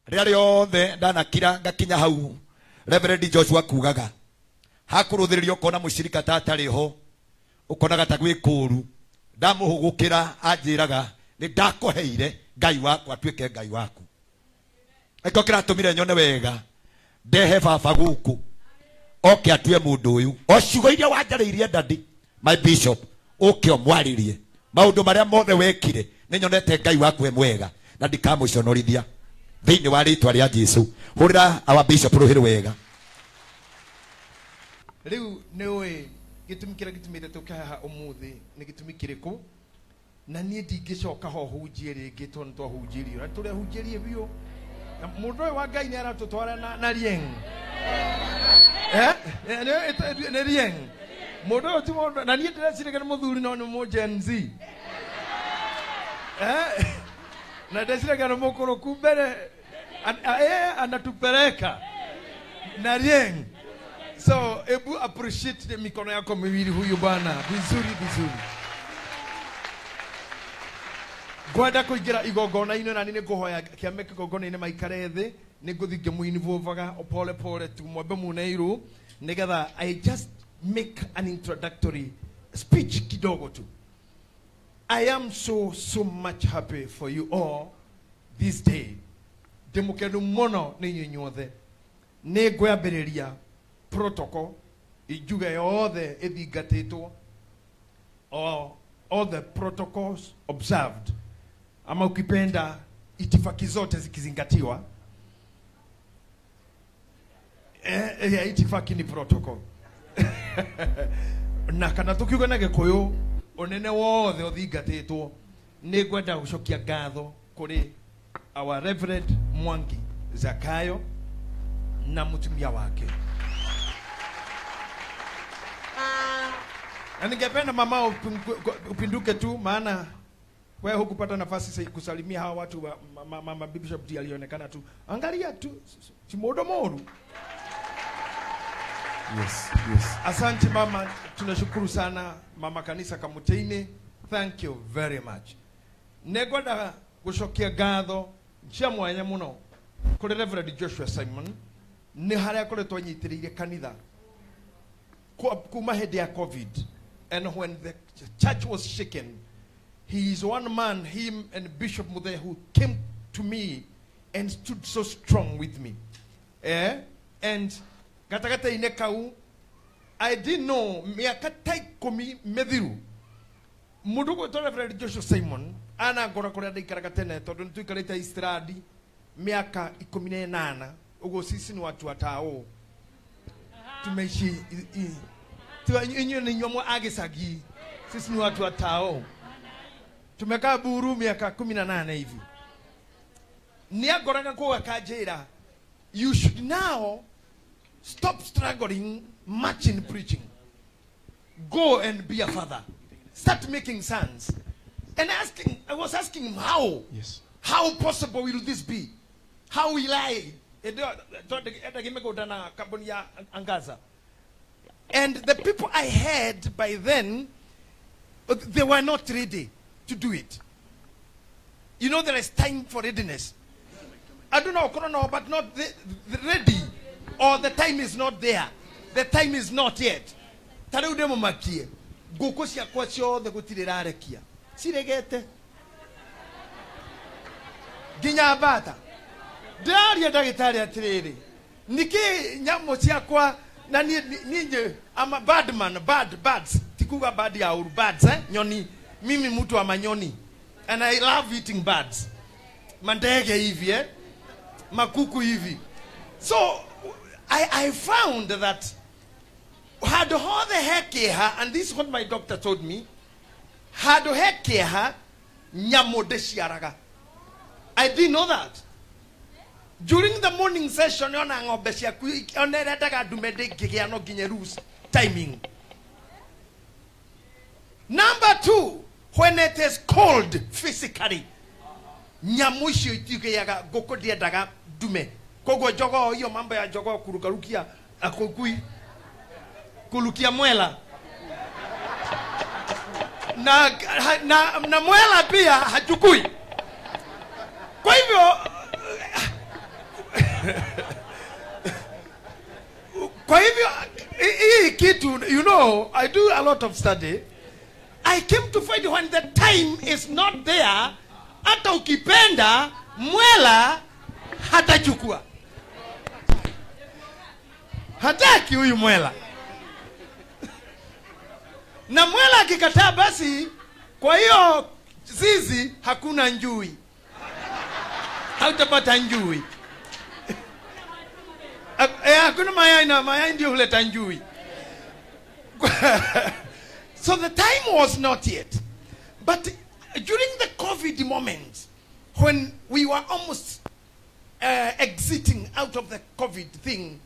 Rĩrĩa rĩothe ndanakira ngakinya hau Reverend Joshua kugaga hakũrũthĩrĩria ũkona mũcirika ta atarĩ ho, ũkonaga ta gwĩ kũũru. Ndamũhũgũkĩra anjĩraga nĩ ndakũheire Ngai wakwa atuĩke Ngai waku. Nĩkĩo kĩratũmire nyone wega ndehe baba gũkũ oke atue mũndũ ũyũ. O ciugo iria wanjarĩirie daddy, my bishop, ũke ũmwarĩrie maũndũ marĩa mothe wekire. Nĩ nyonete Ngai waku e mwega na ndikamũconorithia thĩinĩ wa rĩtwa rĩa Jesu. Hũrĩra our bishop rũhĩ wega. Rĩu nĩ ũĩ gĩtũmi kĩrĩa gĩtũmĩte tũke haha ũmũthĩ nĩ gĩtũmi kĩrĩkũ? Na niĩ ndingĩcoka ho hunjie rĩngĩ tondũ nĩtwahunjirio na tũrehunjirie biũ. Na mũndũ ũyũ wa Ngai nĩ aratũtwara na rieng. Nĩ rieng. Mũndũ ũyũ ti mũndũ, na niĩ ndĩreciragia nĩ mũthuri no nĩ mũ Gen Z. Na ndĩreciragia nĩ mũkũrũ kumbe anatupeleka na rieng. So ebu appreciate mikono yako miwili huyu bwana vizuri vizuri. Ngwenda kũingĩra igongona-inĩ na niĩ nĩngũhoya kĩame kĩgongona-inĩ maikare thĩ, nĩngũthiĩ ngĩmũinvolvaga o pole pole tu mwambe mune iru nĩgetha I just make an introductory speech kidogo tu. I am so so much happy for you all this day. Ndĩ mũkenu mũno nĩ inyuĩ inyuothe. Nĩ ngwambĩrĩria protocol njuge yothe ĩthingatĩtwo, all the protocols observed, ama ukipenda itifaki zote zikizingatiwa. Itifaki ni protocol. Na kana tukiuga na Gĩkũyũ ũnene wothe ũthingatĩtwo. Nĩ ngwenda gũcokia ngatho kũrĩ our Reverend Mwangi Zakayo na mũtumia wake. Na ningependa mama upinduke tu, maana wewe hukupata nafasi kusalimia hawa watu wa mama Bishop ndiye alionekana tu. Angalia tu si modo moru. Yes, yes. Asante mama, tunashukuru sana mama kanisa Kamutini. Thank you very much. Negwenda gucokia ngatho cia mwanya muno kuri Reverend Joshua Simon nĩ harĩa akoretwo anyitĩrĩire kanitha kuma hĩndĩ ya COVID, and when the church was shaken, he is one man, him and Bishop Muthe, who came to me and stood so strong with me. And gatagatĩ-inĩ kau, I didn't know mĩaka ta ikũmi mĩthiru mũndũ ũgwĩtwo Reverend Joshua Simon anangora kũrĩa ndaikaraga tene, tondũ nĩ tũikarĩte Eastland mĩaka 18 ũguo. Sisi ni watu watao tumeishi inyuĩ nĩ inyuĩ a gĩcagi, sisi ni watu watao tumekaa Buru miaka 18 hivi. Nĩangoraga kũu akanjĩra, you should now stop struggling much in preaching, go and be a father, start making sons. And I was asking him how. Yes. How possible will this be? How will I? And the people I had by then, they were not ready to do it. You know, there is time for readiness. I don't know, but not the ready, or the time is not there. The time is not yet. Ta rĩu ndĩmũmakie, ngũkũ ciakwa ciothe gũtirĩ irarekia, ciregete nginya mbata. Ndĩraria ndagĩtarĩ atĩrĩrĩ, nĩkĩ nyamũ ciakwa na niĩ I'm a bad man, bad birds, tikuga bad ya uru birds, nyoni. Mimi mtu wa manyoni, and I love eating birds, mandege hivi, makuku hivi. So I found that handũ hothe he kĩeha, and this is what my doctor told me, handũ he kĩeha nyamũ ndĩciaraga. I didn't know that. During the morning session, ona ng'ombe ciaku ona ĩrendaga ndume ndĩngĩgĩa no nginya loose timing. Number two, when it is cold physically, nyamũ icio itigĩaga, ngũkũ ndĩendaga ndume. Koguo jogoo, hiyo mambo ya jogoo kurukarukia akukui kulukia mwela na mwela pia hachukui. Kwa hivyo Kwa hivyo hii kitu, you know, I do a lot of study. I came to find when the time is not there, hata ukipenda mwela hatachukua. Hataki huyu mwela. Na mwela akikataa basi, kwa hiyo zizi hakuna njui. Hautapata njui. Hakuna mayai, na mayai ndio huleta njui. So the time was not yet. But during the COVID moment, when we were almost exiting out of the COVID thing,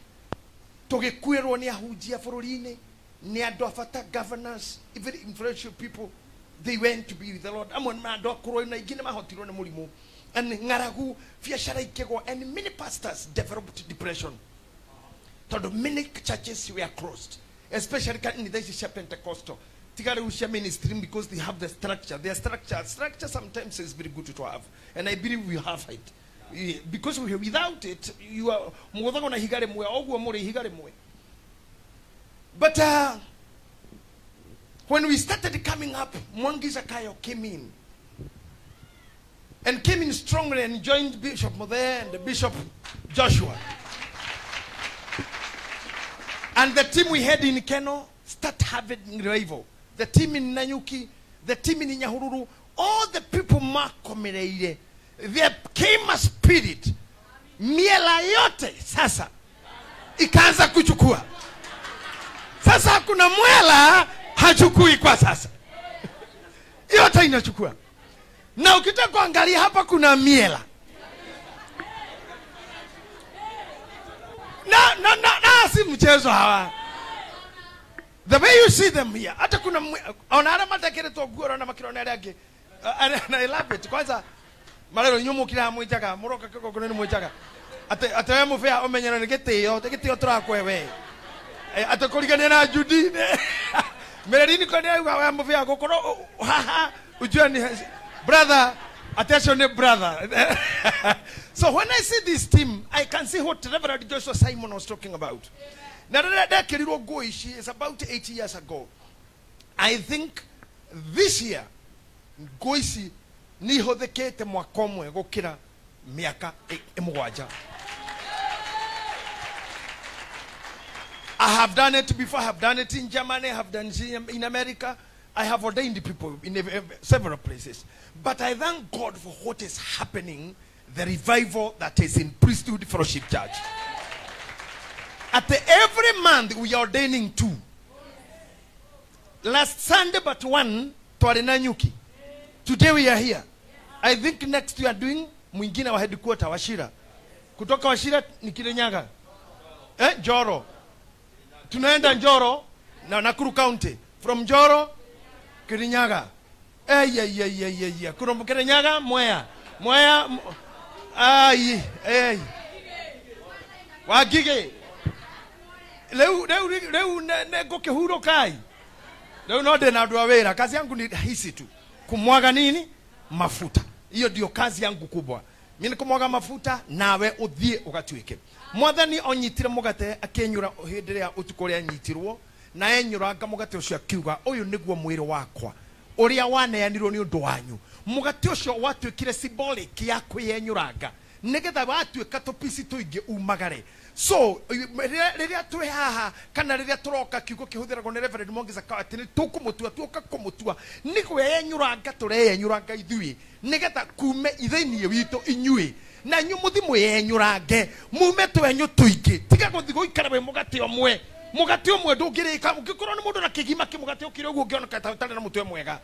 tugĩkuĩrwo nĩ ahunjia bũrũri-inĩ, nĩ andũ a bata, governors, even influential people, they went to be with the Lord. Amwe nĩ andũ akũrũ na aingĩ nĩ mahotirwo nĩ mũrimũ. And ng'aragu, biacara ikĩgwa, and many pastors developed depression. Tondũ many churches were closed, especially kanitha ici cia Pentecostal. Tiga rĩu cia mainstream, because they have the structure. Their structure sometimes is very good to have, and I believe we have it. Because without it, you are mũgũthagwo na ihiga rĩmwe, ũguo mũrĩ ihiga rĩmwe. But when we started coming up, Mwangi Zakayo came in. And came in strongly and joined Bishop Muthee and Bishop Joshua. And the team we had in Keno start having revival. The team in Nanyuki, the team in Nyahururu, all the people makomereire. There came a spirit. Miela yote sasa ikaanza kuchukua. Sasa kuna mwela hachukui kwa sasa. Yote inachukua. Na ukitaka kuangalia hapa kuna miela. Na na na na si mchezo hawa. The way you see them here, hata kuna ona ara matekeretwo nguo na makirona aria angi. And I love it. Kwanza marero inyuĩ mũkira mwĩnjaga, mũroka kĩgongona nĩ mwĩnjaga. Ate ate we mũbĩa ũmenyero nĩ gĩtĩo, te gĩtĩo tũrakwe we. Ate kũrigania na Judy. Mererini kwa nĩ auga we mũbĩa gũkorwo haha ujue ni brother, attention brother. So when I see this team, I can see what Reverend Joshua Simon was talking about. Now is about 8 years ago. I think this year, nguo ici nĩ ihũthĩkĩte mwaka ũmwe gũkĩra mĩaka mũgwanja. I have done it before. I have done it in Germany. I have done it in America. I have ordained people in several places. But I thank God for what is happening, the revival that is in Priesthood Fellowship Church. At every month, we are ordaining 2. Last Sunday, but 1, twari Nanyuki. Today we are here. I think next we are doing mwingine wa headquarter, Wachira. Kutoka Wachira ni Kirinyaga. Njoro. Tunaenda Njoro na Nakuru County. From Njoro, Kirinyaga. Yeah. Kutoka Kirinyaga, Mwea. Mwea, ai, Wagige. Leo ngũkĩhurũka kai. Leo no ndĩna andũ a wĩra. Kazi yangu ni rahisi tu. Kumwaga nini? Mafuta. Hiyo ndio kazi yangu kubwa. Mimi kumwaga mafuta nawe uthie ugatuike. Mwathani onyitire mugate akĩenyũra hĩndĩ ĩrĩa ũtukũ ũrĩa anyitirwo na enyũranga mũgate ũcio akiuga ũyũ nĩguo mwĩrĩ wakwa ũrĩa waneanirwo nĩ ũndũ wanyu. Mũgate ũcio watuĩkire symbolic ya kwĩyenyũranga nĩgetha watuĩka tũpici tũingĩ umagare. So rĩrĩa twĩ haha kana rĩrĩa tũroka kiugo kĩhũthĩragwo nĩ Reverend Mwangi Zakayo atĩ nĩ tũkũmũtua tuoka kũmũtua nĩ kwĩyenyũranga tũreyenyũranga ithuĩ nĩgetha kume thĩinĩ witũ inyuĩ na inyuĩ mũthi mwĩyenyũrange mume twenyũ tũingĩ. Tiga gũthiĩ gũikara wĩ mũgate ũmwe. Mũgate ũmwe ndũngĩrĩka ũngĩkorwo nĩ mũndũ na kĩgima kĩmũgate ũkĩrĩ ũguo ũngĩoneka ta ũtarĩ na mũtwe mwega.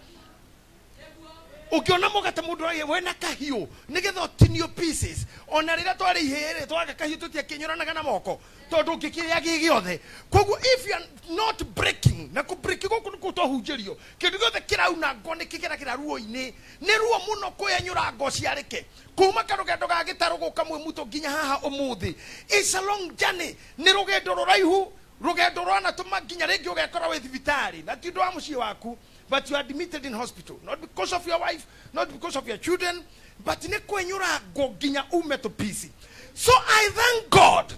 Ukiona mũgate mũndũ wena kahiũ nĩgetha ũtinio pieces. Ona rĩrĩa twarĩ ihĩĩ twaga kahiũ tũtiakĩnyũranaga na moko tondũ ũngĩkĩrĩa gĩ gĩothe. Koguo if you are not breaking, na kũ-break gũkũ nĩkuo twahunjĩrio, kĩndũ gĩothe kĩraunangwo nĩ kĩgeragĩra ruo-inĩ. Nĩ ruo mũno kwĩyenyũra ngo ciarĩke kuma karũgendo ga gĩtarũ gũka Mwĩmutũ nginya haha ũmũthĩ. It's a long journey. Nĩ rũgendo rũraihu, rũgendo rwanatũma nginya rĩngĩ ũgekora wĩ thibitarĩ na ti ũndũ wa mũciĩ waku. But you are admitted in hospital, not because of your wife, not because of your children. But nĩ kwenyũrangwo nginya ume to peace. So I thank God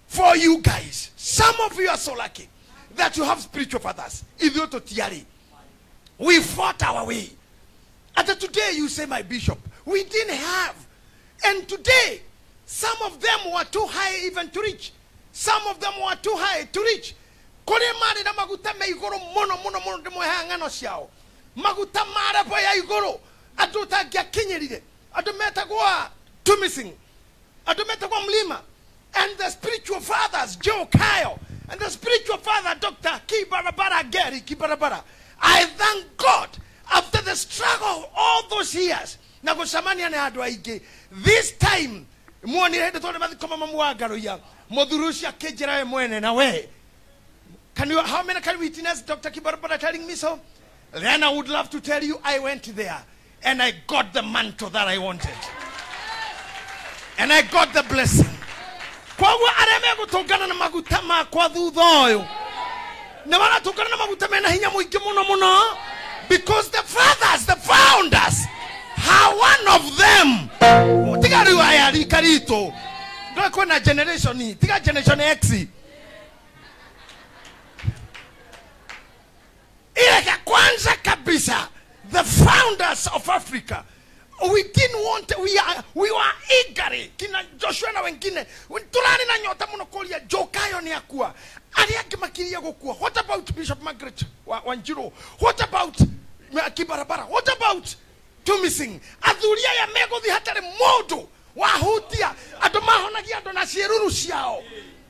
for you guys. Some of you are so lucky that you have spiritual fathers. Ithuĩ tũtiarĩ. We fought our way. And today you say, my bishop, we didn't have. And today, some of them were too high even to reach. Some of them were too high to reach. Kũrĩ marĩ na maguta me igũrũ mũno mũno mũno ndĩmwehaga ng'ano ciao. Maguta ma level ya igũrũ andũ ũtangĩakinyĩrire. Andũ metagwo Tumising. Andũ metagwo Mlima. And the spiritual fathers, Joe Kyle, and the spiritual father, Dr. Kibarabara Gary Kibarabara. I thank God after the struggle of all those years, na gũcemania na andũ aingĩ, this time, muonire hĩndĩ tondũ mathiko ma mamu wa Ngaruiya, mũthuri ũcio akĩnjĩra we mwene na we. Can you, how many can witness Dr. Kibarabara telling me so? Then I would love to tell you I went there and I got the mantle that I wanted. And I got the blessing. Kwoguo arĩa megũtũngana na maguta makwa thutha ũyũ nĩ maratũngana na maguta mena hinya mũingĩ mũno mũno, because the fathers, the founders, are one of them. Tiga rĩu aya rika ritũ, ndũĩ kwĩna generation, tiga generation X. Ile ya kwanza kabisa, the founders of Africa. We didn't want, we were eager. Kina Joshua na wengine, tulani na nyota muno kulia, Jokayo ni akua. Arĩa angĩ makiria gũkua. What about Bishop Margaret Wanjiru? What about Kibarabara? What about Tumising? Athuri aya megũthiĩ hatarĩ mũndũ wahutia. Andũ mahonagia andũ na ciĩruru ciao.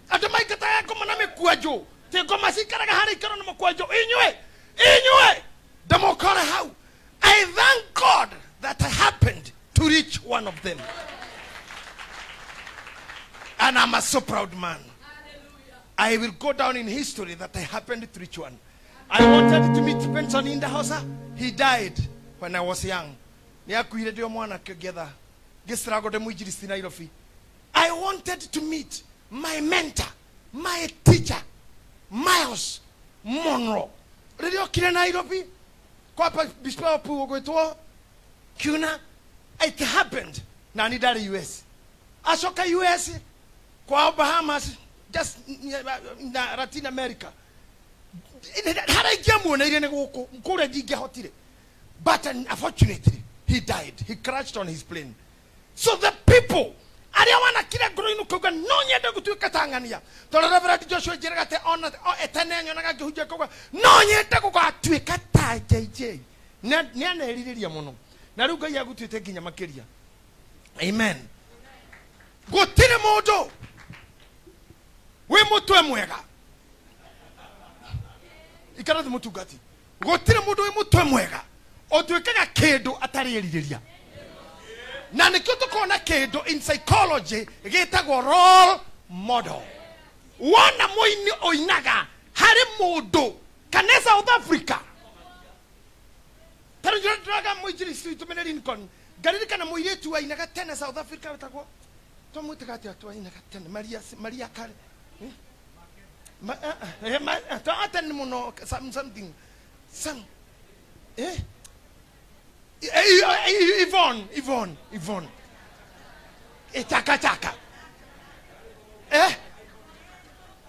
Andũ maingataga ngoma na mĩkwanjũ. Ti ngoma cikaraga harĩa ikaro na mũkwanjũ. Inyuĩ, inyuĩ, ndĩmũkore hau. I thank God that I happened to reach one of them. And I'm a so proud man. I will go down in history that I happened to reach one. I wanted to meet Benson Idahosa. He died when I was young. I wanted to meet my mentor, my teacher, Miles Monroe. It happened. Na ni dali US. Ashoka US kwa Bahamas, just na Latin America. But unfortunately, he died. He crashed on his plane. So the people, arĩa wanakira ngoro-inĩ ũkauga no nyende gũtuĩka ta ng'ania. Tondũ Reverend Joshua njĩraga atĩ ona etene nyonaga ngĩhunjia ngauga no nyende gũgatuĩka ta JJ. Nĩ anerirĩria mũno. Na rĩu Ngai agũtuĩte nginya makĩria. Amen. Gũtirĩ mũndũ wĩ mũtwe mwega. Ikara thĩ mũtungati. Gũtirĩ mũndũ wĩ mũtwe mwega ũtuĩkaga kĩndũ atarĩ erirĩria. Na nĩkĩo tũkona kĩndũ in psychology gĩtagwo role model. Wona mũini ũinaga harĩ mũndũ kana South Africa. Tarĩ ndĩraga mũinjilisti witũ mene Lincoln. Ngaririkana mũirĩtu wainaga tene South Africa wetagwo twamwĩtaga atĩa twainaga tene Maria Maria Kare. Tene mũno something some eh Yvonne, Yvonne, Yvonne. Chaka chaka. Eh?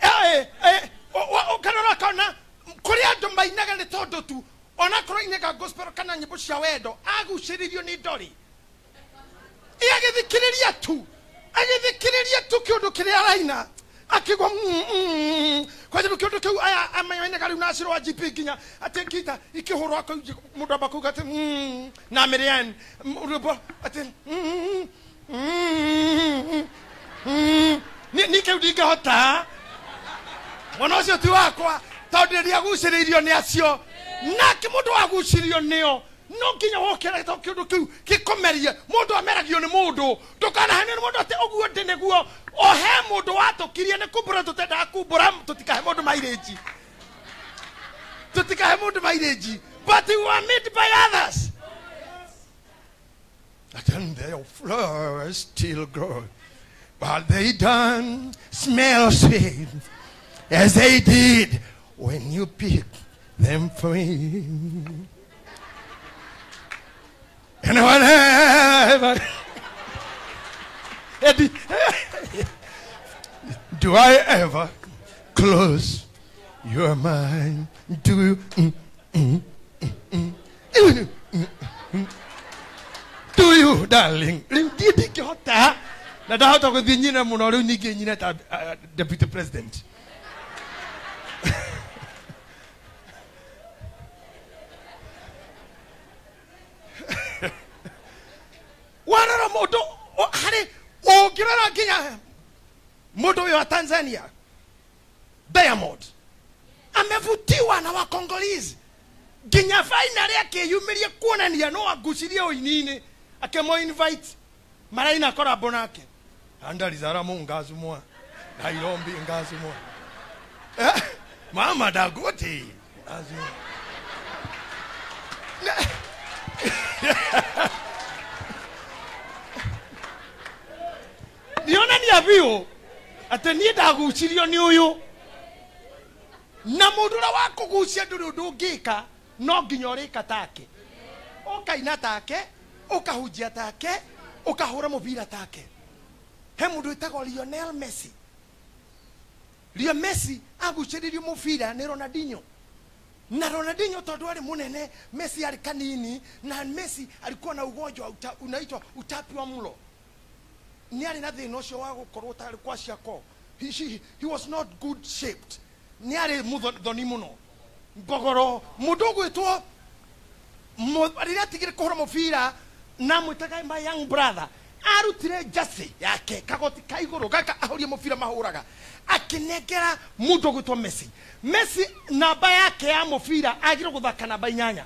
Eh, eh, o kana kũrĩ andũ mainaga nĩ tondũ tu onakorwo inaga gospel kana nyĩmbo cia wendo agucĩrĩrio nĩ ndori. Agĩthikĩrĩria tu. Agĩthikĩrĩria tu kĩũndũ kĩrĩa araina. Akigwa kwanja kĩũndũ kĩu aya amainaga rĩu na Aciro wa GP nginya atĩ ngita ikĩhũrwo mũndũ amba kuuga atĩ na Miriam rwĩmbo atĩ ni kĩu ndingĩhota mwana ũcio ti wakwa tondũ ndiagucĩrĩirio nĩ acio nake mũndũ wagucĩrĩirio nĩo no nginya wokere to kĩũndũ kĩu gĩkũmerie mũndũ ameragio nĩ mũndũ ndũkanahenio nĩ mũndũ atĩ ũguo ndĩ nĩguo ohe mũndũ watũkirie nĩ kumbũra tũtendaga kumbũra tũtikahe mũndũ mairĩnji tũtikahe mũndũ mairĩnji but you were made by others. And their flowers still grow, but they don't smell sweet as they did when you picked them for me. And whatever. Eddie, do I ever close your mind? Do you? Do you, darling? Riu ndiĩ ndingĩhota na ndahota gũthiĩ nyine mũno rĩu ningĩ nyine ta deputy president. Warora mũndũ harĩ ũngĩrora nginya mũndũ ũyũ wa Tanzania Diamond amevutiwa na Wakongolese nginya finally akĩyumĩria kuonania no angucirie ũini-inĩ akĩmũ invite maraina korabo nake andalizaramu ngazumwa Nairobi ngazumwa mama Dangote ngazumwa. Nionania biũ atĩ niĩ ndagucirio nĩ ũyũ na mũndũ ũrĩa wa kũgucia ndũrĩ ũndũ ũngĩka no nginya ũrĩka take ũkaina take ũkahunjia take ũkahũra mũbira take. He mũndũ wĩtagwo Lionel Messi. Lionel Messi agucĩrĩirio mũbira nĩ Ronaldinho na Ronaldinho tondũ arĩ mũnene Messi arĩ kanini na Messi alikuwa na ugonjwa unaitwa utapi wa mlo. Ni arĩ na thĩna ũcio wa gũkorwo tarĩ kwa ciako. He was not good shaped. Nĩ arĩ mũthoni mũno mbogoro mũndũ ũgwĩtwo rĩrĩa atigire kũhũra mũbira na mwĩtaga my young brother arutire jersey yake kagoti ka igũrũ gaka ahũrie mũbira mahũraga akĩnengera mũndũ ũgwĩtwo Messi. Messi namba yake ya mũbira agĩrĩirwo gũthaka namba 8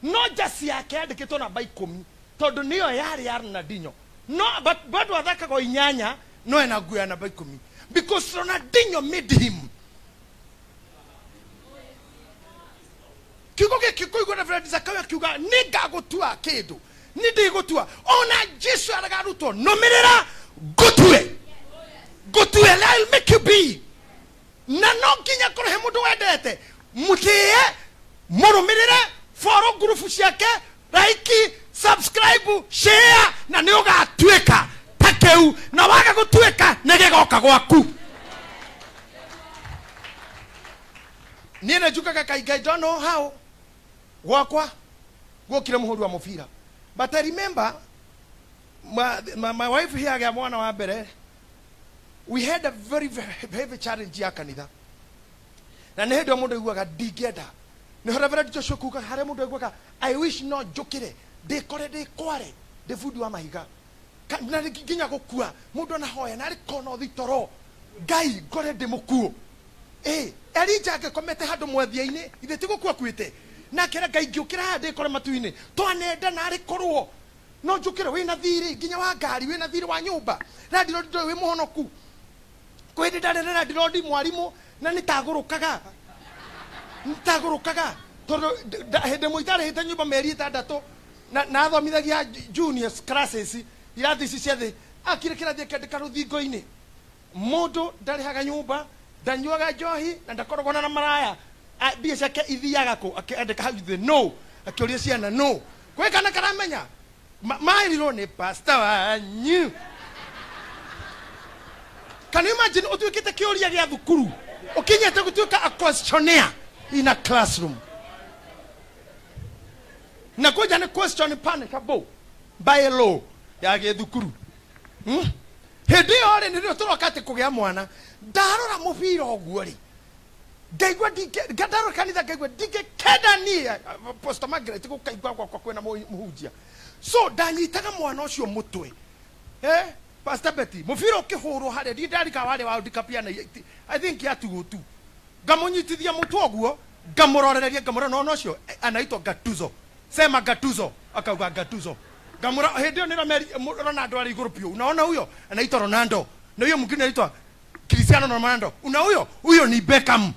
no jersey yake yandĩkĩtwo namba 10 tondũ nĩyo yarĩ ya Ronaldinho. No, but bado athakaga 8 no ena nguo ya namba 10 because Ronaldinho made him. Kiugo gĩkĩ kũigua Reverend Zakayo akiuga nĩngagũtua kĩndũ nĩ ndĩgũtua ona Jesu araga arutwo nũmĩrĩra ngũtue ngũtue I'll make you be. Na no nginya korwo he mũndũ wendete mũtĩe mũrũmĩrĩre follow group ciake like subscribe share na nĩ ũgatuĩka ta kĩu na waga gũtuĩka nĩ gĩgoka gwaku. Niĩ nĩ njugaga kaingĩ I don't know how gwakwa guokire mũhũri wa mũbira but I remember my wife here agĩa mwana wa mbere we had a very, very heavy challenge ya kanitha na nĩ hĩndĩ ĩyo mũndũ aiguaga ndingĩenda nĩ Reverend Joshua kuga harĩa mũndũ aiguaga I wish no njũkĩre ndĩkore ndĩkware ndĩ bundi wa mahiga na nginya gũkua mũndũ anahoya na arĩ kona ũthi toro Ngai ngore ndĩ mũkuũ. Elija angĩkomete handũ mwethia-inĩ ithe ti gũkua akuĩte na akĩra Ngai ngĩũkĩra haha ndĩkore matu-inĩ twanenda na arĩ korwo no njũkĩre wĩna thirĩ nginya wa ngari wĩna thirĩ wa nyũmba landlord ndũĩ wĩ mũhonoku kwĩ hĩndĩ ndarĩ na landlord mwarimũ na nĩtagũrũkaga tondũ hĩndĩ ĩmwe itarĩhĩte nyũmba mĩeri 6 na athomithagia juniors classes irathi ici cia thĩ akire kĩrathi akĩandĩka rũthingo-inĩ mũndũ ndarĩhaga nyũmba ndanyuaga njohi na ndakoragwo na maraya mbia ciake ithiaga kũ akĩandĩka hau thĩ no akĩũria ciana no gwĩ kana karamenya maĩrirwo nĩ pastor wanyu. Can you imagine ũtuĩkĩte kĩũria gĩa thukuru ũkinyĩte gũtuĩka a questionnaire in a classroom na kũja nĩ question punishable by law ya gĩthukuru. Hĩndĩ ĩyo rĩ nĩrĩo tũroka atĩ kũgĩa mwana ndarora mũbira ũguo rĩ ngaigua ndarora kanitha ngaigua ndingĩkenda niĩ Pastor Margaret gũkaigua gwakwa kwĩna mũhunjia so ndanyitaga mwana ũcio mũtwe Pastor Betty mũbira ũkĩhũrwo harĩa ndiĩ ndarika warĩ wa ndikapiana I think yatuo tu ngamũnyitithia mũtwe ũguo ngamũrorereria ngamũra nona ũcio anaitwa Gattuso sema Gattuso akauga Gattuso ngamũra hĩndĩ ĩyo nĩro Ronaldo arĩ igũrũ biũ unaona huyo anaitwa Ronaldo na huyo mwingine anaitwa Cristiano Ronaldo una huyo huyo ni Beckham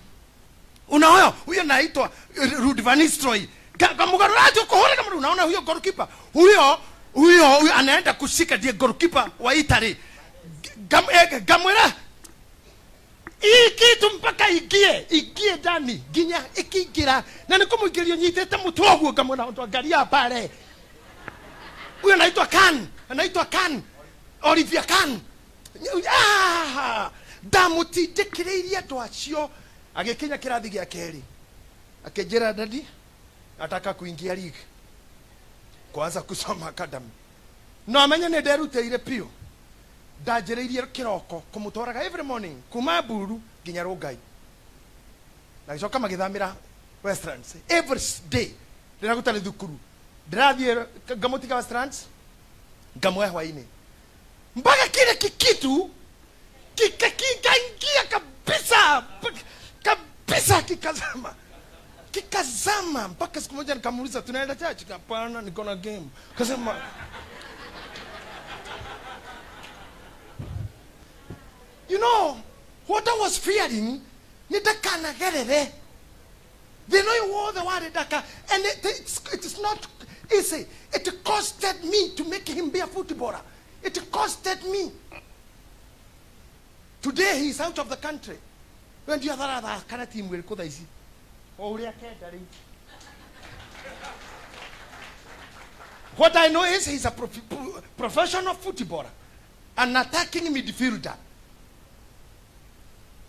una huyo huyo anaitwa Ruud van Nistelrooy ngamũgarũra atĩ ũkũhũra ngamũra unaona huyo goalkeeper huyo huyo anaenda kushika ndiye goalkeeper wa Italy ngamwĩra hii kitu mpaka ingie ndani nginya ikiingira na nĩ kũmũingĩria nyitĩte mũtwe ũguo ngamwĩra angalia pale. Huyo anaitwa Kan, anaitwa Kan, Olivia Kan. Ah, ndamũtindĩkĩrĩirie andũ acio. Agĩkinya kĩrathi gĩa kerĩ, akĩnjĩra dadi, nataka kuingia league, kuanza kusoma academy. No amenye nĩ nderutĩire piũ. Ndanjĩrĩirie kĩroko kũmũtwaraga every morning kuma Mburu nginya Rongai, na gĩcoka magĩthamĩra Westlands every day. Rĩrĩa gũtarĩ thukuru ndĩrathiĩ ngamũtiga Westlands, ngamuoya hwainĩ, mpaka kile kikitu kikaingia kabisa kabisa, kikazama kikazama, mpaka siku moja nikamuuliza, tunaenda church? Hapana, niko na game. Kasema you know what I was fearing, ni ndakanagerere thĩna ũyũ wothe warĩ ndaka. And it is not easy. It costed me to make him be a footballer. It costed me. Today he is out of the country. When the other kana timu ĩrĩkũ thaa ici? O ũrĩa akenda rĩu. What I know is he's a professional footballer, an attacking midfielder,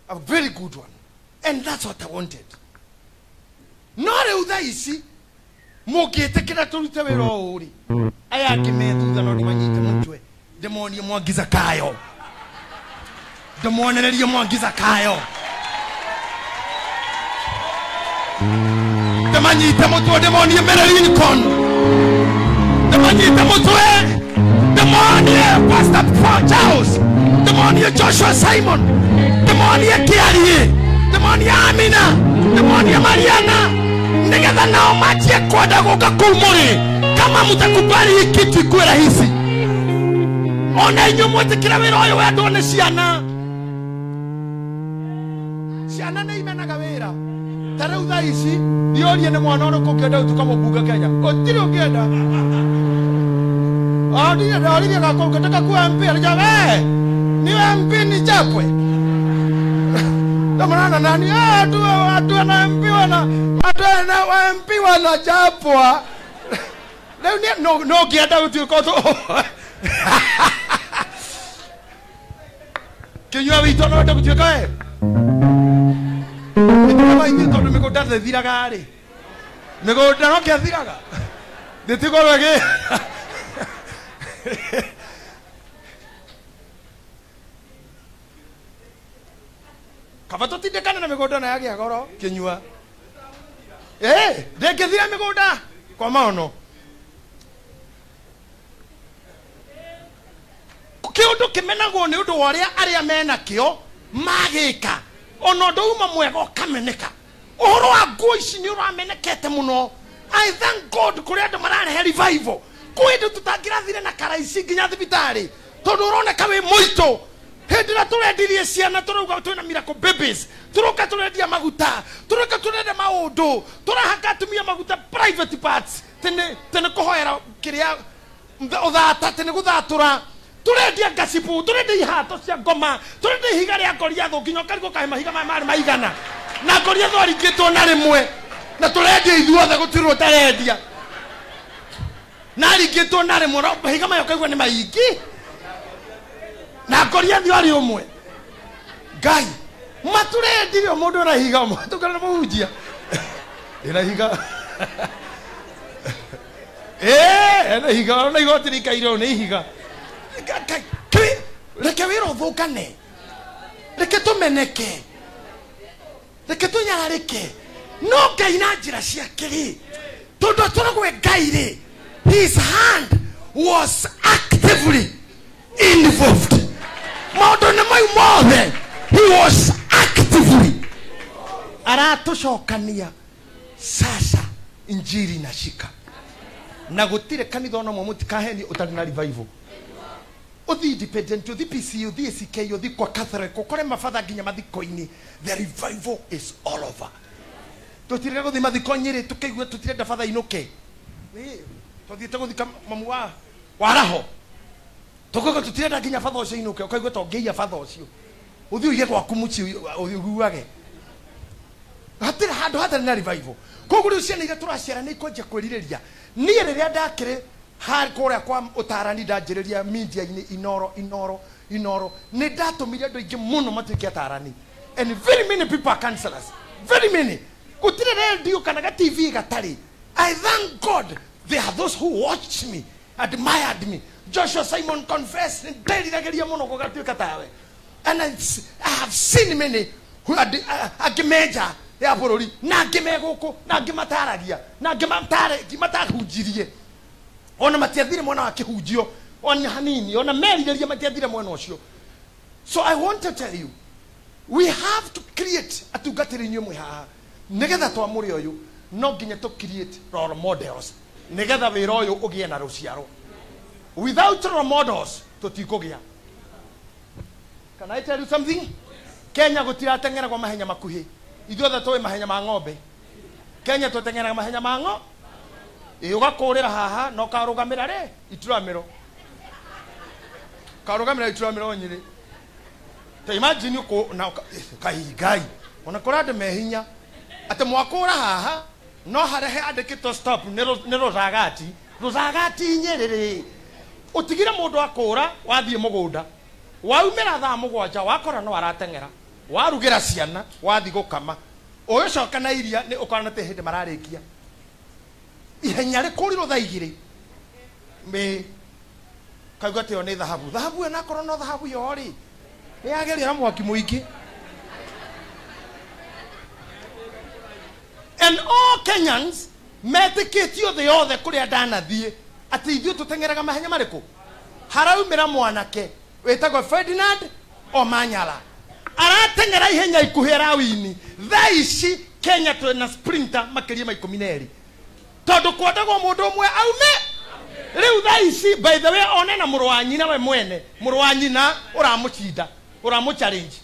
a very good one, and that's what I wanted. No rĩu thaa ici mũngĩtĩkĩra tũrute wĩra ũũ rĩ, aya angĩ me thutha no ndĩmanyite mũtwe, ndĩmonie Mwangi Zakayo, ndĩmonererie Mwangi Zakayo, ndĩmanyite mũtwe, ndĩmonie Mary Lincoln, ndĩmanyite mũtwe, ndĩmonie Pastor Paul Charles, ndĩmonie Joshua Simon, ndĩmonie Kiarie, ndĩmonie Amina, ndĩmonie Mariana, nĩgetha nao manjie kwenda gũka kũu mũrĩ. Kama mũtakubali hii kitu ikuwe rahisi, ona inyuĩ mwĩtĩkĩra wĩra ũyũ wendwo nĩ ciana. Ciana nĩ imenaga wĩra. Ta rĩu thaa ici ndiorie nĩ mwana ũrĩkũ ũngĩenda gũtuĩka mũmbunge Kenya. Gũtirĩ ũngĩenda. Oririe gakwa ũngĩtaka kuwa MP, arĩja we niwe MP ni chapwe. Ndomana nani watu na MP wana watu na wa MP wanachapwa. Rĩu nĩ no ũngĩenda gũtuĩka kĩnyua witũ no wende gũtuĩka we. Nĩtũraba ithuĩ tondũ mĩgũnda ndĩthiraga rĩ, mĩgũnda no kĩathiraga, ndĩtigorwo ĩgĩ kaba tũtindĩkane na mĩgũnda na yagĩa goro kĩnyua. Ndĩngĩthira mĩgũnda kwa maono. Kĩũndũ kĩmenagwo nĩ ũndũ wa ũrĩa arĩa mena kĩo magĩka, ona ũndũ uma mwega ũkameneka. Ũhoro wa nguo ici nĩ ũramenekete mũno. I thank God kũrĩ andũ mararehe revival. Kwĩ hĩndĩ tũtangĩrathire na kara ici nginya thibitarĩ tondũ ũroneka wĩ mũitũ. Hĩndĩ ĩrĩa tũrendirie ciana tũrauga twĩna miracle babies, tũroka tũrendia maguta, tũroka tũrenda maũndũ, tũrahaka atumia maguta private parts tene tene kũhoera kĩrĩa ũthata, tene gũthatũra. Tũrendia ngacibu, tũrendia ihato cia ngoma, tũrendia ihiga rĩa Goliathũ nginya ũkarigwo kaĩ mahiga maya marĩ maigana, na Goliathũ aringĩtwo na rĩmwe, na tũrendia ithuothe gũtirĩ ũtarendia, na aringĩtwo na rĩmwe, no mahiga maya ũkaigua nĩ maingĩ, na Goliathũ arĩ ũmwe. Ngai matũrendirie o mũndũ na ihiga ũmwe, tũkana mũhunjia ĩna ihiga ena ihiga, ona igoti rĩikaire ũũ nĩ ihiga. Reke wĩra ũthũkane, reke tũmeneke, reke tũnyararĩke, no Ngai na njĩra ciake rĩ, tondũ atũragwo Ngai rĩ, his hand was actively involved. Maũndũ-inĩ mau mothe he was actively aratũcokania. Sasa injiri inashika, na gũtirĩ kanitha ona ũmwe mũtikaheni ũtarĩ na revival. Uthi independent, uthi PC, uthi ACK, uthi kwa Catholic, ukore mabatha nginya mathiko-inĩ. The revival is all over. Tũtirĩ gũthiĩ mathiko Nyĩrĩ tũkaigua tũtirenda batha inũke. Tũthiĩte gũthika mamu wa waraho, tũkauga tũtirenda nginya batha ũcio inũke, ũkaigua ta ũngĩiya batha ũcio. Ũthiĩ ũige gwaku mũciĩ ũiguage. Hatirĩ handũ hatarĩ na revival. Koguo rĩu ciana iria tũraciara nĩ ikwanjia kwĩrirĩria. Niĩ rĩrĩa ndakĩrĩ Harĩ kũrĩa kwa ũtarani ndanjĩrĩria media-inĩ Inoro Inoro Inoro nĩ ndatũmire andũ aingĩ mũno matuĩke atarani. And very many people are counselors. Very many. Gũtirĩ radio kana ga TV gatarĩ. I thank God there are those who watched me, admired me. Joshua Simon confessed, nderiragĩria mũno gũgatuĩka tawe. And I have seen many who are angĩ menja ya bũrũri na angĩ me gũkũ na angĩ mataragia na angĩ matahunjirie. Ona matiathire mwena wa kĩhunjio ona hanini, ona merirĩria matiathire mwena ũcio. So I want to tell you, we have to create atungatĩri inyuĩ mwĩ haha nĩgetha twamũre ũyũ no nginya tũ create role models nĩgetha wĩra ũyũ ũgĩe na rũciaro. Without role models tũtikũgĩa. Can I tell you something? Kenya gũtirateng'eragwo mahenya makuhĩ. Ithuothe tũĩ mahenya ma ng'ombe. Kenya twateng'eraga mahenya ma ng'ombe. Ĩ ũgakũrĩra haha na ũkarũgamĩra rĩ ituramĩro. Karũgamĩra ituramĩro Nyĩrĩ. Ta imagine uko na kahigai. Ona kũrĩ andũ me hinya atĩ mwakũra haha no harehe andĩkĩtwo stop nĩ rũcagati. Rũcagati Nyĩrĩ rĩ. Ũtigire mũndũ akũra wathiĩ mũgũnda. Waumĩra thaa mũgwanja wakora no arateng'era. Warugĩra ciana wathiĩ gũkama. Ũgĩcoka na iria nĩ ũkorana atĩ hĩndĩ mararĩkia. Ihenya rĩkũrirwo thaa igĩrĩ. Mĩ kaigua atĩ ĩyo nĩ thahabu. Thahabu ĩyo nakorwo no thahabu yo rĩ nĩ yagerio na mwaki mũingĩ. And all Kenyans metĩkĩtio thĩ yothe kũrĩa ndanathiĩ atĩ ithuĩ tũteng'eraga mahenya marĩkũ. Haraumĩra mwanake wĩtagwo Ferdinand Omanyala arateng'era ihenya ikuhĩ arawini. Thaa ici Kenya twĩna sprinter makĩria ma 12 tondũ kwendagwo mũndũ ũmwe aume. Rĩu thaa ici by the way one na mũrũ wa nyina we mwene, mũrũ wa nyina ũramũcinda, ũramũ challenge.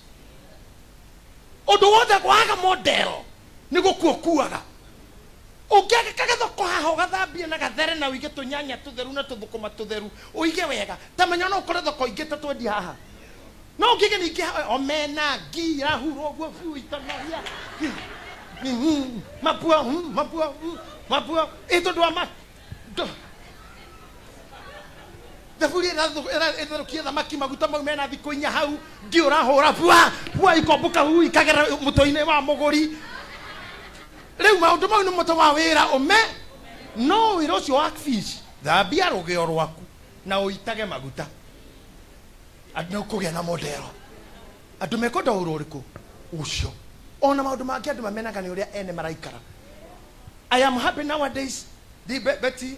Ũndũ wothe kwaga model nĩ gũkua kuaga. Ũngĩaga kagathoko haha ũgathambie na gathere na ũige tũnyanya tũtheru na tũthũkũma tũtheru ũige wega ta menya no ũkore thoko ingĩ ta twendia haha. No ũngĩge ningĩ omena ngi irahurwo ũguo biũ itanoria mapua mapua mapua ĩ tondũ wa thaburia ĩtherũkie thamaki maguta mau mena thikũ inya hau ngi ũrahũra bua bua ikombũka hu ikagera mũtwe-inĩ wa mũgũri. Rĩu maũndũ mau nĩ mũtwe wa wĩra ũme no wĩra ũcio wa fish thambia rũgĩo rwaku na ũitage maguta andũ nĩ ũkũgĩa na modelo. Andũ mekwenda ũhoro ũrĩkũ ũcio. Ona maũndũ mangĩ andũ mamenaga nĩ ũrĩa ene maraikara. I am happy nowadays. Di Betty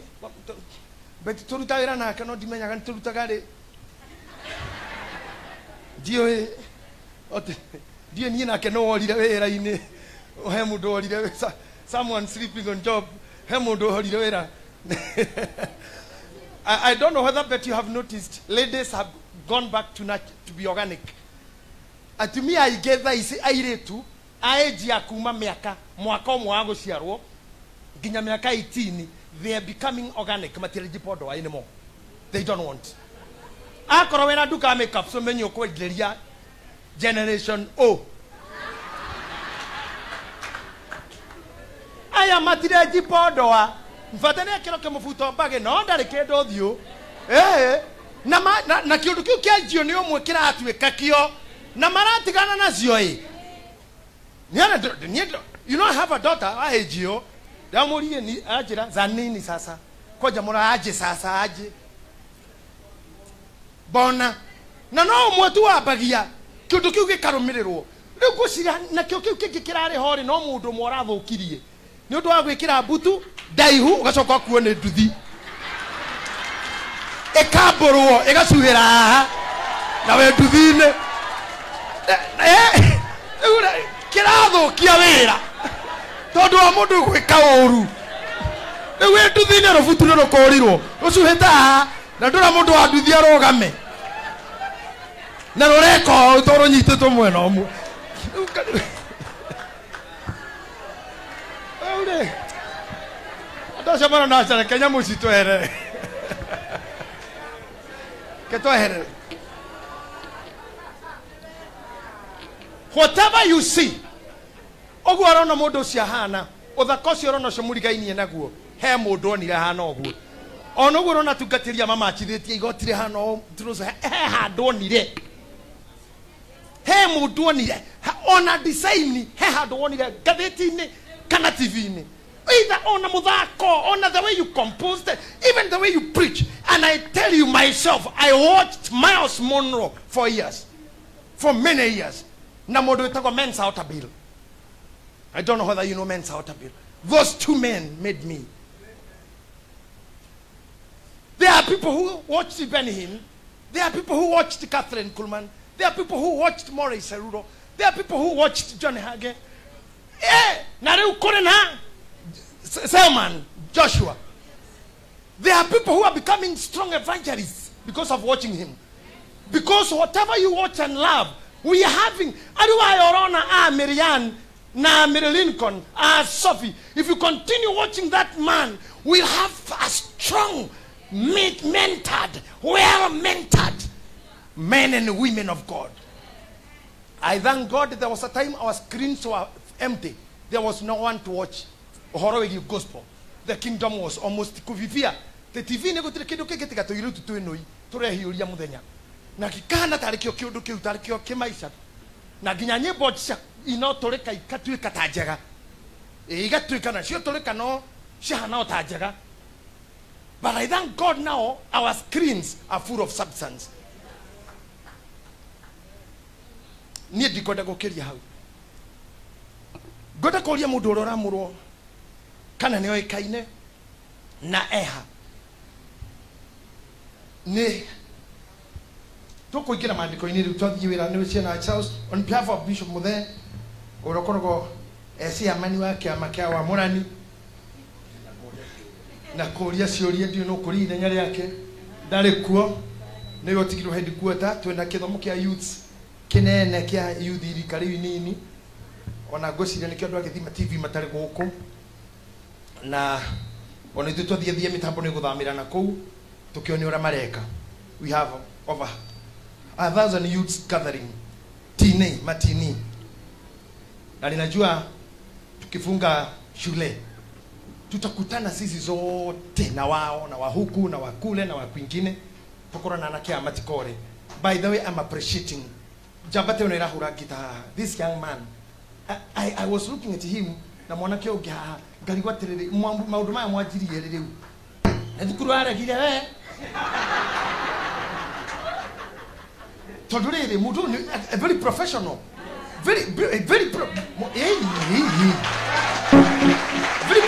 Betty tũruta wĩra nake no ndimenyaga nĩ tũrutaga rĩ. Ndiũĩ ndiũĩ niĩ nake no worire wĩra-inĩ. He mũndũ worire, someone sleeping on job. He mũndũ worire wĩra. I don't know whether but you have noticed ladies have gone back to be organic. Atumia aingĩ thaa ici airĩtu a age ya kuma mĩaka mwaka ũmwe wa gũciarwo nginya mĩaka 18 they are becoming organic. Matirejipodwa anymore. They don't want. Akorwo wĩna nduka ya makeup so menye ũkwenderia generation O. Aya matirejipodwa. Mbatane kĩro kĩmũbuto mbage no ndarĩ kĩndũ ũthiũ. Na kĩũndũ kĩu kĩanjio nĩ ũmwe kĩratuĩka kĩo na maratigana nacio ĩ. You know I have a daughter ahĩnjio ndamũrie ni anjĩra za nini sasa kwanja mũra aje sasa aje bona na no ũmwe tu wambagia kĩũndũ kĩu gĩkarũmĩrĩrwo. Rĩu ngwĩciria nakĩo kĩu kĩngĩ kĩrarĩ ho rĩ no mũndũ ũmwe ũrathũkirie nĩ ũndũ wa gwĩkĩra mbutu ndaihu ũgacoka ũkuo nĩ nduthi ĩkambũrwo ĩgacuhĩra haha na we nduthi-inĩ. Kĩrathũkia wĩra tondũ wa mũndũ gwĩka ũru. Rĩu wĩ nduthi-inĩ rũbutu nĩ rũkũrirwo rũcuhĩte haha na ndũra mũndũ wa nduthi arũgame na rũreka ũũ tondũ rũnyitĩtwo mwena ũmwe. Rĩu rĩ andũ acio marona aca reke nyamũ ici tweherere. Ke tweherere. Whatever you see, ũguo ũrona mũndũ ũcio ahana, ũthaka ũcio ũrona ũcio mũrigainie naguo, he mũndũ onire ahana ũguo. Ona ũguo ũrona tungatĩria mamachithĩtie igoti rĩhana ũũ, he handũ onire. He mũndũ onire. Ona design he handũ wonire ngathĩti-inĩ kana TV-inĩ. Either ona muthako, ona the way you composed it, even the way you preach. And I tell you myself, I watched Miles Monroe for years. For many years. Na mũndũ wĩtagwo Mensa Otabil. I don't know whether you know Mensa Otabil. Those two men made me. There are people who watched Benny Hinn. There are people who watched Catherine Kuhlman. There are people who watched Morey Cerudo. There are people who watched John Hagee. Na rĩu kũrĩ na Selman, Joshua. There are people who are becoming strong evangelists because of watching him. Because whatever you watch and love, we are having. Aruwa Yorona, Marianne, na Mary Lincoln, Sophie. If you continue watching that man, we'll have a strong, mentored, well-mentored men and women of God. I thank God there was a time our screens were empty. There was no one to watch ũhoro wĩgiĩ gospel. The kingdom was almost kuvivia. The TV nĩ gũtirĩ kĩndũ kĩngĩ tiga tũirĩtu twĩnũi tũrehiũria mũthenya. Na gĩkahana tarĩ kĩo kĩũndũ kĩu tarĩ kĩo kĩmaica. Na nginya nyĩmbo cia inotũrĩka ikatuĩka ta njega. Igatuĩka nacio tũrĩka no cihana o ta njega. But I thank God now our screens are full of substance. Niĩ ndikwenda gũkĩria hau. Ngwenda kũria mũndũ ũrĩa ũramũrwo kana nĩ oĩkaine na eha. Nĩ tũkũingĩra maandĩko-inĩ rĩu twathiĩ wĩra nĩ ciana Charles on behalf of Bishop Muthe ũrĩa ũkoragwo e chairman wa kĩama kĩa Wamũrani na kũria ciũria ndiũ no kũria ithenya rĩake ndarĩ kuo nĩwe ũtigirwo headquarter twĩna kĩthomo kĩa youths kĩnene kĩa youth irika rĩu inini ona ngwĩciria nĩkĩo andũ agĩthima TV matarĩ gũkũ na ona ithuĩ twathiĩ mĩtambo nĩ gũthamĩra na kũu tũkĩone ũrĩa mareka. We have over 1,000 youths gathering tini matini, na ninajua tukifunga shule tutakutana sisi zote na wao na wahuku na wakule na wakwingine tukorwo na anake a matikore. By the way, I'm appreciating Jambate ono irahura gita. This young man, I was looking at him na mwanake ũngĩ haha ngarigwo atĩrĩrĩ maũndũ maya mwanjirie rĩ rĩu na thukuru aregire we tondũ rĩrĩ mũndũ nĩ very professional, very very very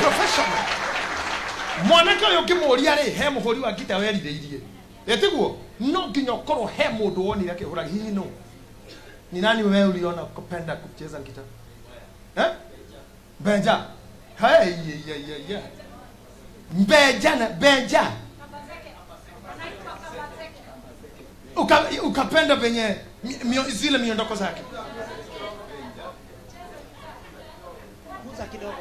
professional. Mwanake ũyũ ũngĩmũria rĩ he mũhũri wa ngita werirĩirie ĩtiguo no nginya ũkorwo he mũndũ wonire akĩhũra hihi no ni nani wewe uliona kupenda kucheza ngita? Benja. Hey, yeah, yeah. Benja na Benja. Ukapenda venye zile miondoko zake. Kuza kidogo.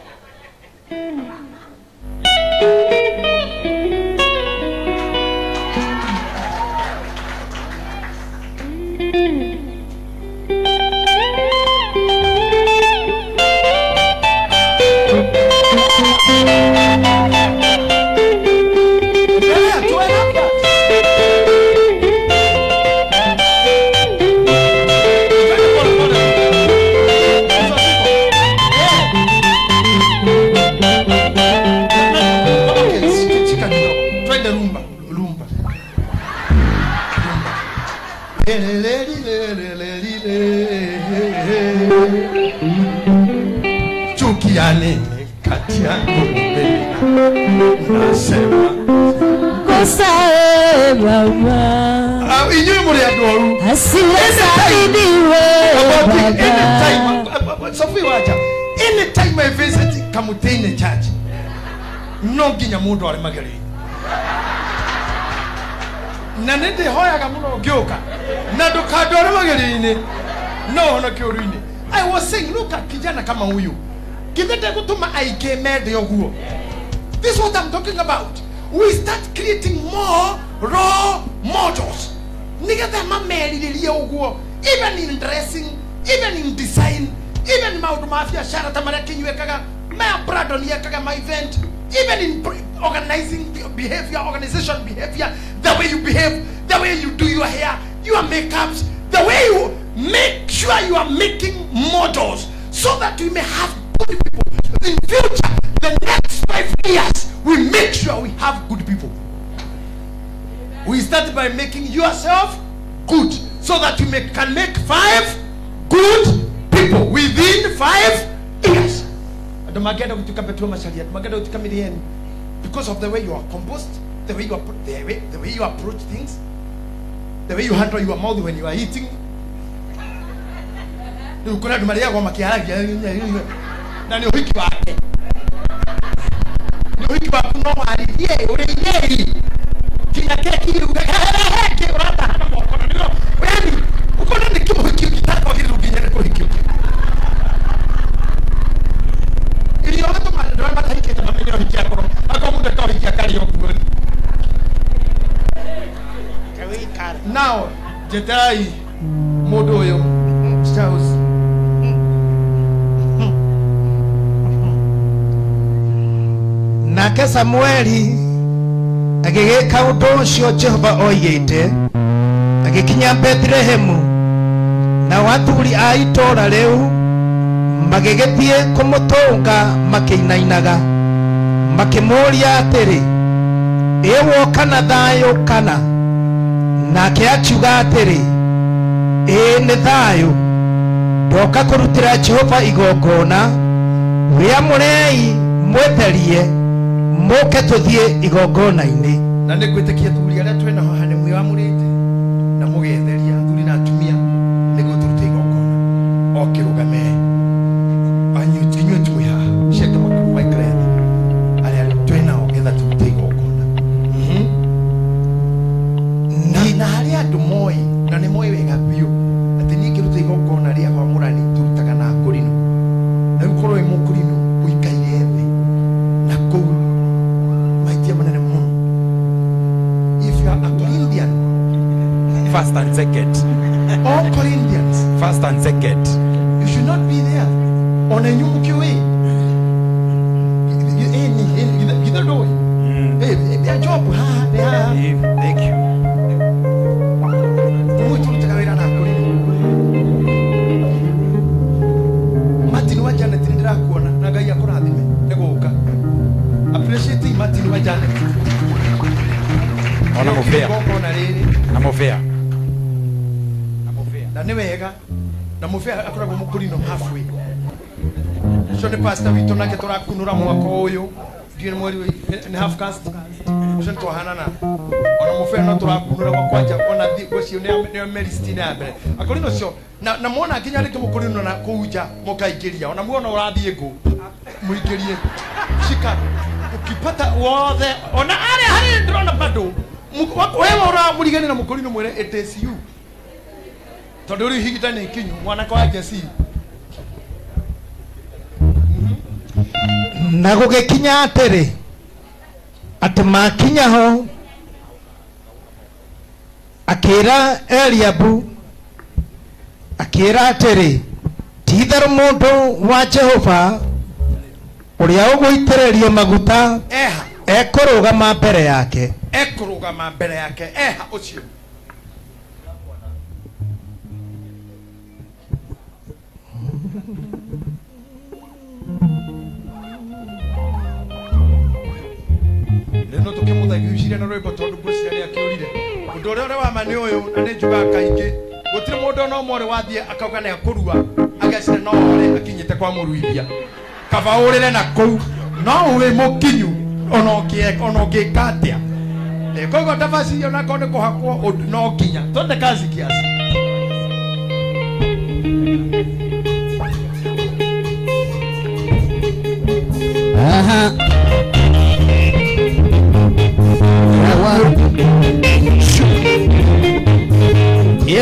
Chuki ya nini kati yangu mbele nasema kosa mama inyuĩ mũrĩ andũ oru asiwasaidiwe baba. Sophie wacha, anytime I visit Kamutini Church no nginya mũndũ arĩ magerio na nĩ ndĩhoyaga mũno ngĩũka na ndũkandware magerio-inĩ no honoke ũru-inĩ. I was saying, look at kijana kama huyu githĩ ndegũtũma aingĩ mende ũguo. This is what I'm talking about. We start creating more role models nĩgetha mamerirĩrie ũguo, even in dressing, even in design, even maũndũ ma biacara ta marĩa Kĩnyuĩ ekaga, maya Brandon ekaga ma event. Even in organizing behavior, organization behavior, the way you behave, the way you do your hair, your makeups, the way you make sure you are making models so that we may have good people. In future, the next 5 years, we make sure we have good people. We start by making yourself good so that you can make 5 good people within 5 years. Because of the way you are composed, the way you are, the way you approach things, the way you handle your mouth when you are eating. Na ni uhiki wake. Ni uhiki waku no waririe uririe. Kinya keki ugakeke urata hana moko ndio. Yani ukona ni kimuhiki kitaka kitu kinyere kuhiki. Ili watu ndio matahiki ta mamenyo hiki akoro. Akomunde ka hiki akari okuo. Now, jetai mundu uyu Charles. Nake Samueli agĩgĩka ũndũ ũcio Jehova oigĩte, agĩkinya Bethlehemu, nao athuri a itũũra rĩu magĩgĩthiĩ kũmũtũnga makĩinainaga, makĩmũũria atĩrĩ, ĩ woka na thayũ kana? Nake akiuga atĩrĩ, ĩĩ nĩ thayũ, ndoka kũrutĩra Jehova igongona, wĩamũrei mwĩtherie mũke tũthiĩ igongona-inĩ. Na nĩ ngwĩtĩkia athuri arĩa twĩna haha nĩ mwĩamũrĩte na mũgetheria athuri na atumia nĩguo tũrute igongona. O kĩrũgame inyuĩ twĩ haha ciake maikare thĩ arĩa twĩnao getha tũrute igongona. Na harĩ andũ moĩ na nĩ moĩ wega biũ atĩ niĩ ngĩruta igongona rĩa kwamũrani tũrutaga na akũrinũ, na rĩu korwo wĩ mũkũrinũ ũikaire thĩ na kũu maitia manene mũno. If you are a Corinthian, first and second, all Corinthians, first and second, you should not be there. Ona inyuĩ mũkĩũĩ githĩ ndũĩ job haha nĩ haha. Thank you. Tũrutaga wĩra na akũrinũ. Martin wa Janet nĩ ndĩrakuona na Ngai akũrathime nĩ gũka. Appreciate Martin wa Janet. Ona mũbea. Na mũbea. Na nĩ wega. Na mũbea akoragwo mũkũrinũ halfway. Ũcio nĩ pastor witũ nake tũrakunũra mwaka ũyũ. Ndiũĩ nĩ mweri nĩ half cast. Ũcio nĩ twahanana. Ona mũbea no tũrakunũra gwa kwanja ona ũcio nĩ Mary ya mbere. Akũrinũ ũcio na muona nginya rĩngĩ mũkũrinũ na kũu nja mũkaingĩria. Ona muona ũrathiĩ ngũ mũingĩrie. Shika ukipata wothe ona arĩa harĩ ndĩrona bado wewe ũramũrigania na mũkũrinũ mwĩre it is you. Tondũ rĩu ihinda nĩ ikinyu mwanake wa Jesse. Na gũgĩkinya atĩrĩ atĩ makinya ho akĩra Eliabu akĩra atĩrĩ, ti-itherũ mũndũ wa Jehova ũrĩa ũgũitĩrĩrio maguta eha ekũrũgama mbere yake. Ekũrũgama mbere yake eha ũcio. Rĩu no tũkĩmũthagĩcire na rwĩmbo tondũ ngwĩciria nĩ akĩũrire. Ũndũ ũrĩa ũrĩ wa ma nĩ ũyũ na nĩ njugaga kaingĩ, gũtirĩ mũndũ ona ũmwe ũrĩ wathiĩ akauga nĩ akũrua agecira no ore akinyĩte kwa mũruithia. Kaba ũrĩre na kũu no wĩ mũkinyu ona ũngĩka atĩa. Koguo ndabacirie onakorwo nĩ kũhakwo ũndũ no nginya twende kazi kiasi. Aha.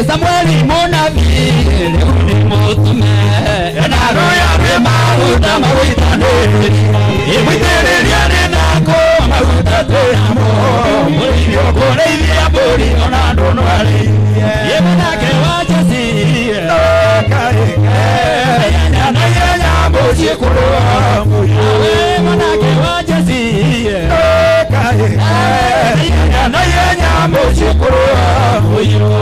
Samueli mũnabii rĩu nĩ mũtume na rũya rwĩ maguta magũitanĩrie ĩmũitĩrĩria nĩ nako maguta twĩnamo mũrĩithi ũkũrĩithia mbũri ona andũ no arĩithie ĩ mũnake wa Jesse na ihenya mũciĩ kũrũa we mũnake wa Jesse mũciĩ kũrũa mũiyũro.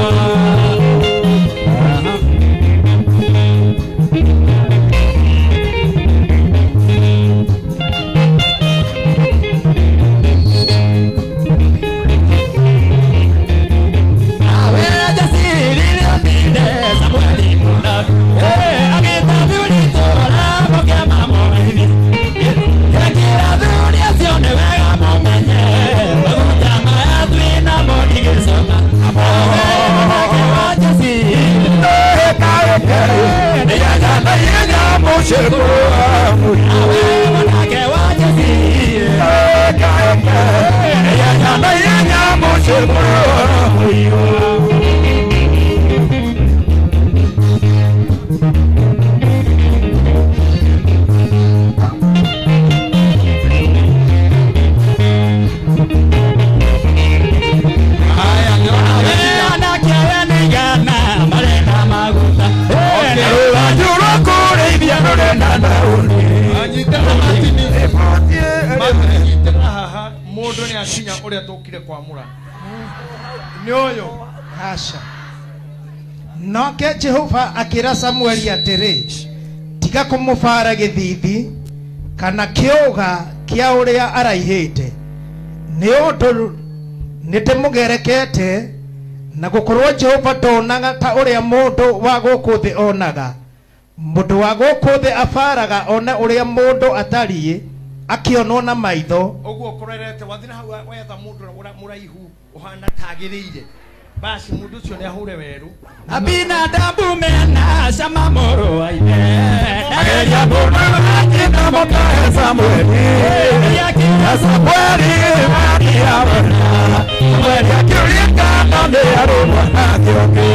Nake Jehova akĩra Samueli atĩrĩ, tiga kũmũbara gĩthithi kana kĩũga kĩa ũrĩa araihĩte, nĩ ũndũ nĩndĩmũgerekete, na gũkorwo Jehova ndonaga ta ũrĩa mũndũ wa gũkũ thĩ onaga. Mũndũ wa gũkũ thĩ abaraga one ũrĩa mũndũ atariĩ akĩonwo na maitho. Ũguo kũrerete wathi na hau wetha mũndũ mũraihu ũhana tagĩrĩire, basi mundu ucio nĩ ahure weru. Abinadabu mena cama mũrũ wa ithe, ageria mũndũ akĩna mũkahe Samueli, akĩra Samueli akĩabona, Samueli akĩũria kana nĩ arĩ mwanake ũngĩ.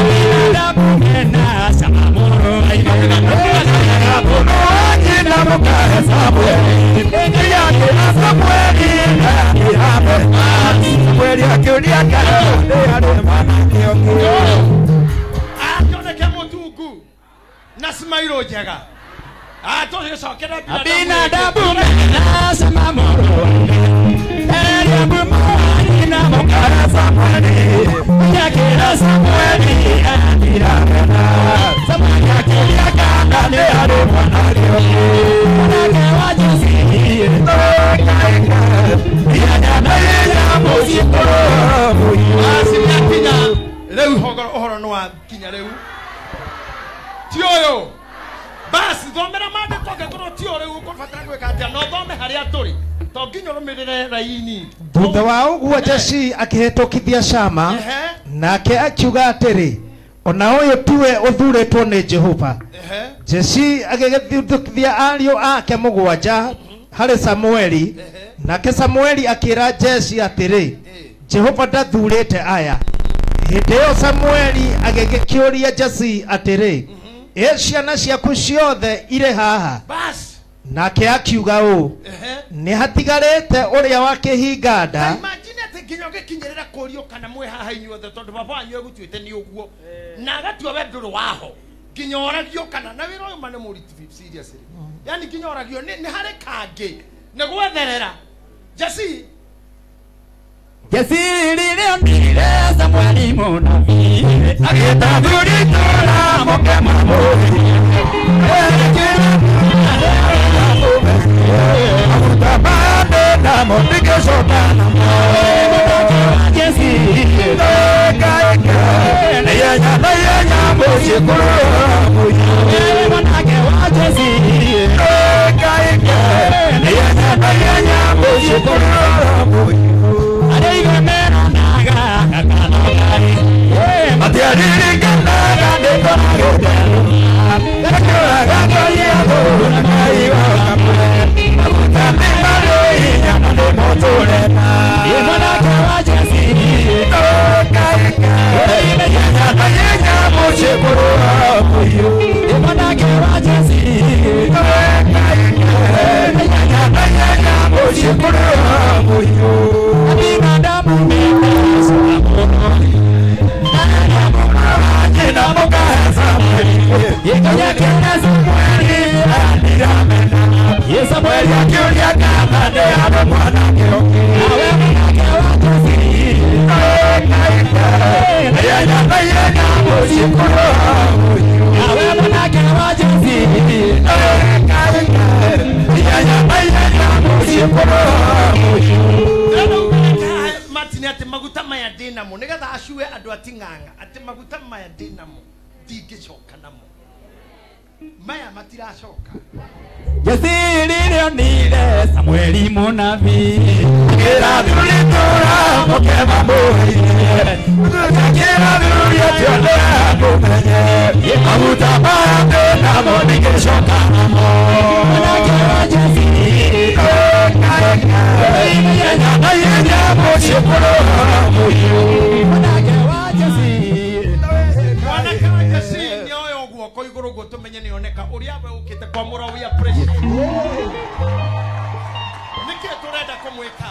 Abinadabu mena cama mũrũ wa ithe, ageria mũndũ akĩna mũkahe Samueli, akĩra Samueli akĩabona, Samueli akĩũria kana nĩ arĩ mwanake ũngĩ. Akĩoneke mũtungu na cimairũ njega. Abinadabu mena cama mũrũ wa ithe, Eliabu mwana mũkahe Samueli, akĩra Samueli akĩabona, Samueli akĩũria kana nĩ arĩ mwanake ũngĩ. Mwanake wa Jesii rĩu ũhoro nĩ wakinya rĩu ti ũyũ. Basi thomera maandĩko angĩkorwo ti ũyũ rĩu ũkũbatara gwĩka atĩa, no thome harĩa tũrĩ to nginya ũrũmĩrĩre raini. Thutha wa ũguo Jesii akĩhĩtũkithia Shama, nake akiuga atĩrĩ, ona ũyũ tiwe ũthurĩtwo nĩ Jehova. Jesii agĩgĩthutũkithia ariũ ake mũgwanja harĩ Samueli, nake Samueli akĩra Jesii atĩrĩ, Jehova ndathurĩte aya. Hĩndĩ ĩyo Samueli agĩgĩkĩũria Jesii atĩrĩ, ĩ ciana ciaku ciothe irĩ haha? Nake akiuga ũũ, nĩ hatigarĩte ũrĩa wa kĩhinga nda. Imagine atĩ nginya ũgĩkinyĩrĩra kũrio kana mwĩ haha inyuothe, tondũ baba wanyu egũtuĩte nĩ ũguo na agatua we ndũrĩ waho, nginya oragio kana na wĩra ũyũ ma nĩ mũritũ seriously, yani nginya oragio nĩ harĩ kangĩ nĩ gwetherera. Jesii Jesii rĩrĩa onire Samueli mũnabii, agĩta athuri itũũra moke mamũũrie, maguta mande namo ndigĩcoka namo. Jesii naihenya naihenya mũciĩ kũrũa mũiyũro. Mwanake wa Jesii naihenya naihenya mũciĩ kũrũa mũiyũro. Arĩa meranaga gakanogai, matiaririkanaga nĩtwagĩte gakĩũraga ngũria thũ na kaigua kamwe, maguta nĩ marĩ hinya na nĩmo tũrenda. Mwanake wa Jesii naihenya naihenya mũciĩ kũrũa mũiyũro. Mwanake wa Jesii naihenya naihenya mũciĩ kũrũa mũiyũro. Abinadabu mena cama mũrũ wa ithe, Samueli akĩũria kana nĩ arĩ mwanake ũngĩ. Nawe mwanake wa Jesii Martin ati maguta maya ndinamo nigetha acue andu ating'ang'a ati maguta maya ndinamo ndingicoka namo maya matiracoka. Jesiri onire Samueli munabii kirathuritura mukema muhire kirathuriria mumenye maguta maya ndinamo ndingicoka namo mwanake wa Jesiri mwanake wa Jesiri nioyo guoko iguru guo tumenye nioneka uria we ukite kwamura we appreciate niki turenda kumwika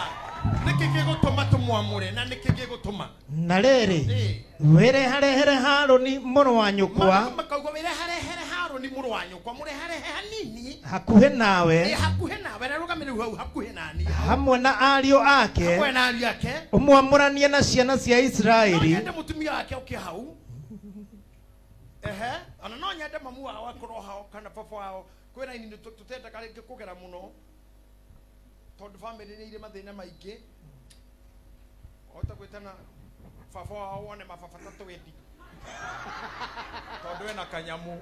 niki gigutuma tumwamure na niki gigutuma na riri wireharehere Harũni mũrũ wa nyũkwa makauga wireharehere Harũni mũrũ wa nyũkwa mũreharehe hanini hakuhĩ nawe hakuhĩ nawe rũgamĩrĩru hau hakuhĩ nani hamwe na ariũ ake hamwe na ariũ ake ũmwamũranie na ciana cia Isiraeli. No nyende mũtumia wake ũke hau ehe ona no nyende mamu wao akorwo hao kana baba wao kwĩna ini tũtendaga rĩngĩ kũgera mũno tondũ famĩlĩ nĩ irĩ mathĩna maingĩ wahota gwĩtana baba wao wone mababa ta twendi tondũ ena kanyamu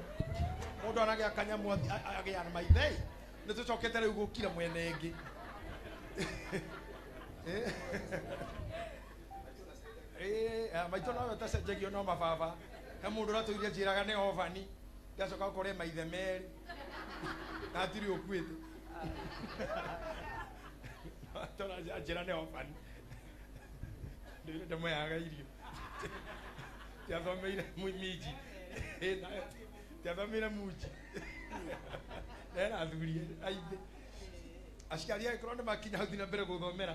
mũndũ anagĩa kanyamu agĩa na maithe nĩ tũcokete rĩu gũkira mwene ĩngĩ maitũ nowe ũtacenjagio no mababa he mũndũ ũratũirie njĩraga nĩ ovani ndacoka gũkorwo maithe merĩ na hatirĩ ũkuĩte njĩra nĩ ovani ndĩmweaga irio tiathomeire minji tiathomeire munji ena athuri aingĩ aciari angĩkorwo nĩ makinya hau na mbere gũthomera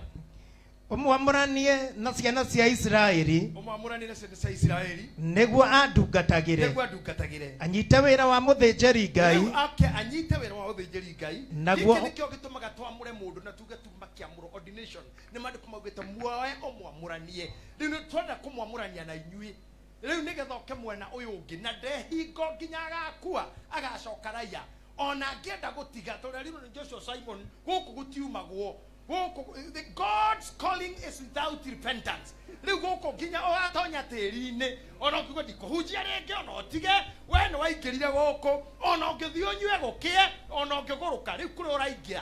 ũmwamũranie na ciana cia Isiraeli ũmwamũranie na ciana cia Isiraeli nĩguo andungatagĩre nĩguo andungatagĩre anyite wĩra wa mũthĩnjĩri Ngai ake anyite wĩra wa ũthĩnjĩri Ngai naguo gĩkĩ nĩkĩo gĩtũmaga twamũre mũndũ na tuge tumakĩamũrwo ordination nĩ maandĩko maugĩte muoe ũmwamũranie rĩu nĩ twenda kũmwamũrania na inyuĩ rĩu nĩgetha oke mwena ũyũ ũngĩ na ndehingo nginya agakua agacoka raia ona angĩenda gũtiga tũrerirwo nĩ Joshua Simon gũkũ gũtiumagwo the God's calling is without repentance. Rĩu gũkũ nginya ũgatonya tĩri-inĩ ona ũkiuga ndikũhunjia rĩngĩ ona ũtige we nĩ waingĩrire gũkũ ona ũngĩthiĩ ũnyue gũkĩe ona ũngĩgũrũka rĩu kũrĩa ũraingĩra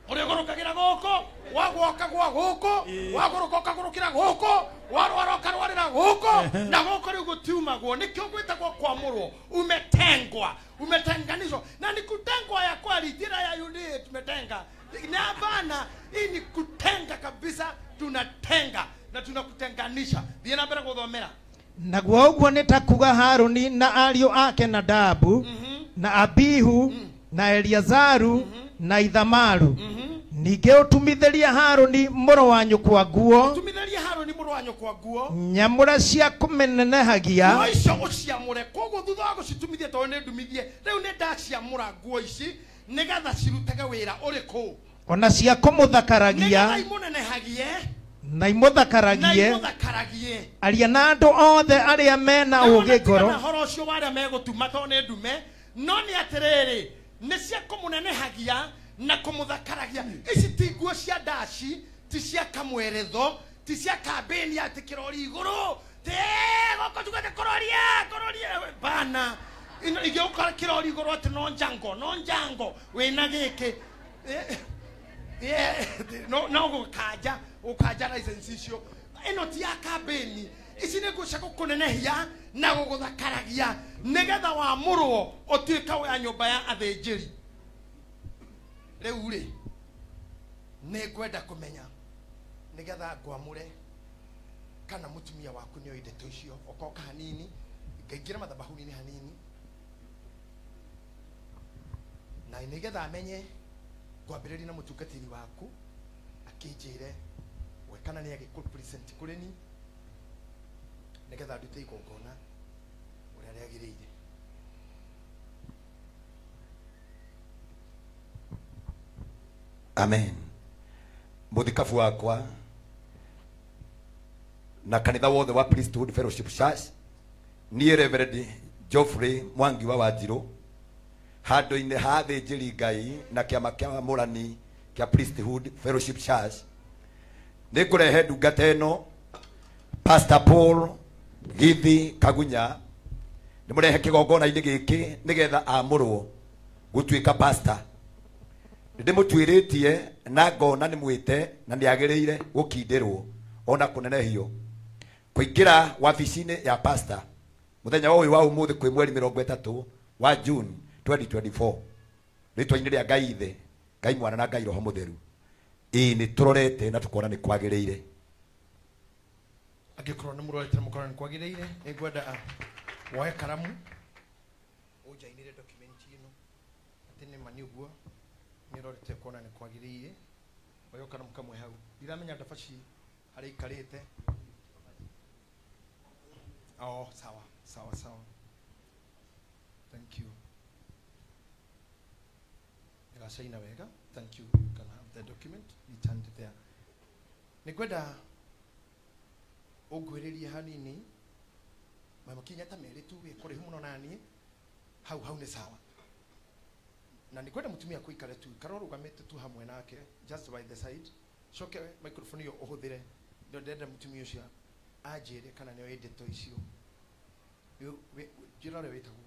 ũrĩgũrũkagĩra gũkũ wagwoka gwa gũkũ wagũrũka ũkagũrũkĩra gũkũ warwara ũkarwarĩra gũkũ na gũkũ rĩu gũtiumagwo nĩkĩo gwĩtagwo kwamũrwo umetengwa umetenganishwa na ni kutengwa ya kweli tira ya UDA tumetenga na hapana hii ni kutenga kabisa tunatenga na tunakutenganisha thiĩ na mbere gũthomera naguo ũguo nĩ ta kuga Harũni na ariũ ake Nadabu na Abihu na Eliazaru na Ithamaru ningĩ ũtumithĩrie Harũni mũrũ wa nyũkwa nguo ũtumithĩrie Harũni mũrũ wa nyũkwa nguo nyamũre cia kũmĩnenehagia nguo icio ũciamũre koguo thutha wa gũcitumithia tondũ nĩ ndumithie rĩu nĩ ndaciamũra nguo ici nĩgetha cirutage wĩra ũrĩkũ ona cia kũmũthakaragia nĩgetha imũnenehagie na imũthakaragie aria na andũ othe arĩa mena ũũgĩ ngoro na ũhoro ũcio wa arĩa megũtuma tondũ nĩ ndume no nĩ atĩrĩrĩ nĩ cia kũmũnenehagia na kũmũthakaragia ici ti nguo cia ndaci ti cia kamweretho ti cia kambĩni atĩ kĩrori igũrũ ti gũkũ tugĩte kũroria kũroria bana ingĩũkora kĩrori igũrũ atĩ no njango wĩna gĩkĩ no gũkanja ũkanja license icio ĩno ti ya kambĩni ici nĩ nguo cia gũkũnenehia na gũgũthakaragia nĩgetha wamũrwo ũtuĩka wa nyũmba ya athĩnjĩri rĩu rĩ nĩ ngwenda kũmenya nĩgetha ngwamũre kana mũtumia waku nĩoĩ ndeto icio ũkoka hanini ngaingĩra mathabahu-inĩ hanini na nĩgetha amenye ngwambĩrĩria na mũtungatĩri waku akĩnjĩre we kana nĩ agĩkũ-present kũrĩ ni nĩgetha ndute igongona ũrĩa rĩagĩrĩire. Amen. Mũthikabu wakwa Na kanitha wothe wa Priesthood Fellowship Church niĩ Reverend Geoffrey Mwangi wa Wanjiru handũ-inĩ ha athĩnjĩri Ngai na kĩama kĩa Mũrani kĩa Priesthood Fellowship Church nĩ ngũrehe ndungata ĩno Pastor Paul Githi Kagunya nĩ mũrehe kĩgongona-inĩ gĩkĩ nĩgetha amũrwo gũtuĩka pastor. Ndĩmũtuĩrĩtie na ngona nĩ mwĩte na nĩ agĩrĩire gũkindĩrwo ona kũnenehio kũingĩra wabici-inĩ ya pastor mũthenya ũyũ wa ũmũthĩ kwĩ mweri 30 wa June 2024 rĩtwa-inĩ rĩa Ngai Ithe, Ngai Mwana na Ngai Roho Mũtheru. Ĩĩ nĩ tũrorete na tũkona nĩ kwagĩrĩire. Angĩkorwo nĩ mũrorete na mũkona nĩ kwagĩrĩire, nĩ ngwenda woe karamu ũnjainĩre document ĩno atĩ nĩ ma nĩ ũguo nĩ ũrorete kuona nĩ kwagĩrĩire. Oya karamu kamwe hau, ndiramenya ndabaci harĩa ikarĩte. Oh, sawa sawa sawa, thank you. Nĩgacaina wega, thank you. You can have the document returned there. Nĩ ngwenda ũngwĩrĩrie hanini makinya ta merĩ tu wĩ kũraihu mũno naniĩ hau hau nĩ sawa. Na nĩ ngwenda mũtumia kũikare tu ikara ũrũgamĩte tu hamwe nake just by the side, coke microphone ĩyo ũhũthĩre. Ndĩrenda mũtumia ũcio anjĩre kana nĩ oĩ ndeto icio. Njĩra ũrĩa wĩtagwo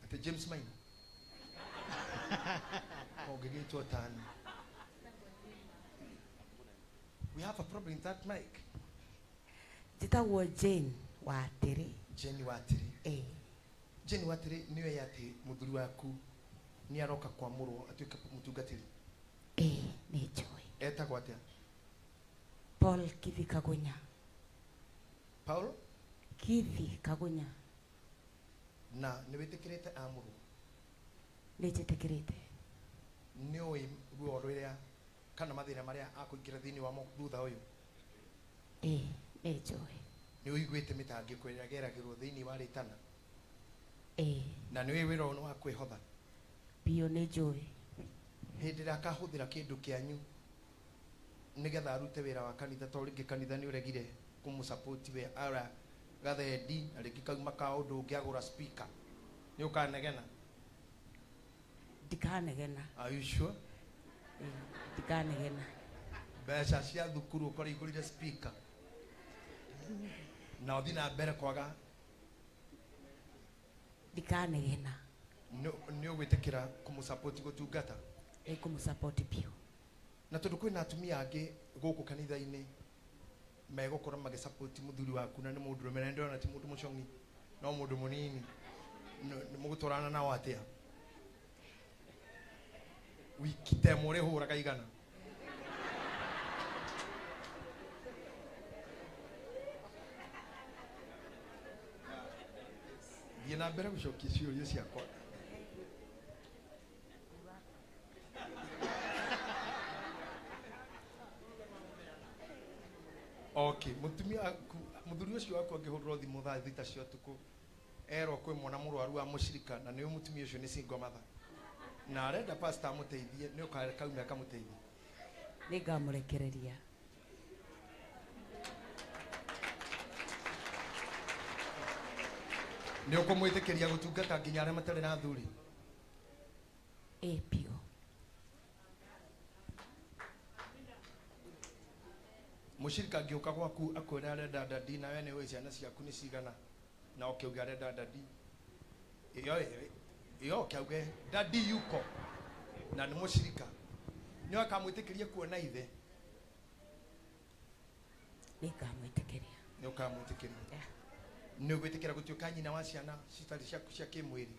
atĩ James Maina ũngĩgĩtwo tani. We have a problem in that mic. Njĩtagwo Jane Watĩrĩ. Jane Watĩrĩ. Eh. Jane Watĩrĩ nĩwe atĩ mũthuri waku nĩ aroka kwamũrwo atuĩke mũtungatĩri? Eh, nĩ njũĩ. Etagwo atĩa? Paul Kithi Kagunya. Paul Kithi Kagunya. Na nĩ wĩtĩkĩrĩte amũrwo? Nĩ njĩtĩkĩrĩte. Nĩ ũĩ ruo rũrĩa kana mathĩna marĩa akũingĩra thĩinĩ wamo thutha ũyũ? Ĩĩ, nĩ njũĩ. Nĩ ũiguĩte mĩtangĩko ĩrĩa geragĩrwo thĩinĩ wa rĩtana? Ĩĩ. Na nĩ ũĩ wĩra ũyũ nĩ wa kwĩhotha? Biũ nĩ njũĩ. Hĩndĩ ĩrĩa akahũthĩra kĩndũ kĩanyu nĩgetha arute wĩra wa kanitha, tondũ rĩngĩ kanitha nĩ ũregire kũmũsupport we ara gathendi na rĩngĩ kauma kaũndũ ũngĩ agũra speaker, nĩ ũkanegena? Ndikanegena. Are you sure? Ndikanegena. Mbeca cia thukuru ũkorwo igũrire speaker na ũthiĩ na mbere kwaga? Ndikanegena. Nĩ ũgwĩtĩkĩra kũmũsupport gũtungata? Ĩ, kũmũsupport biũ. Na tondũ kwĩna atumia angĩ gũkũ kanitha-inĩ megũkorwo magĩsupport mũthuri waku na nĩ mũndũrũme, na nĩndĩrona ti mũndũ mũcong'i no mũndũ mũnini, mũgũtwarana nao atĩa? Wiki ta ĩmwe ũrĩhũraga igana? Thiĩ na mbere gũcokia ciũria ciakwa. Okay, mũtumia waku, mũthuri ũcio waku angĩhũrĩrwo thimũ thaa 3 cia ũtukũ erwo kwĩ mwana mũrwaru wa mũcirika na nĩ mũtumia ũcio nĩ single mother na arenda pastor amũteithie, nĩ ũkaume akamũteithie? Nĩ ngamũrekereria. Nĩ ũkũmwĩtĩkĩria gũtungata nginya arĩa matarĩ na athuri? Ĩ, biũ. Mũcirika angĩũka gwaku akwĩre arenda dadi na we nĩ ũĩ ciana ciaku nĩ cigana na ũkĩuge arenda dadi, ĩyo ũkĩauge dadi yuko na nĩ mũcirika, nĩ ũkamwĩtĩkĩria kuona ithe? Nĩ ngamwĩtĩkĩria. Nĩ ũkamwĩtĩkĩria. Nĩ ũgwĩtĩkĩra gũtuĩka nyina wa ciana citarĩ ciaku cia kĩmwĩrĩ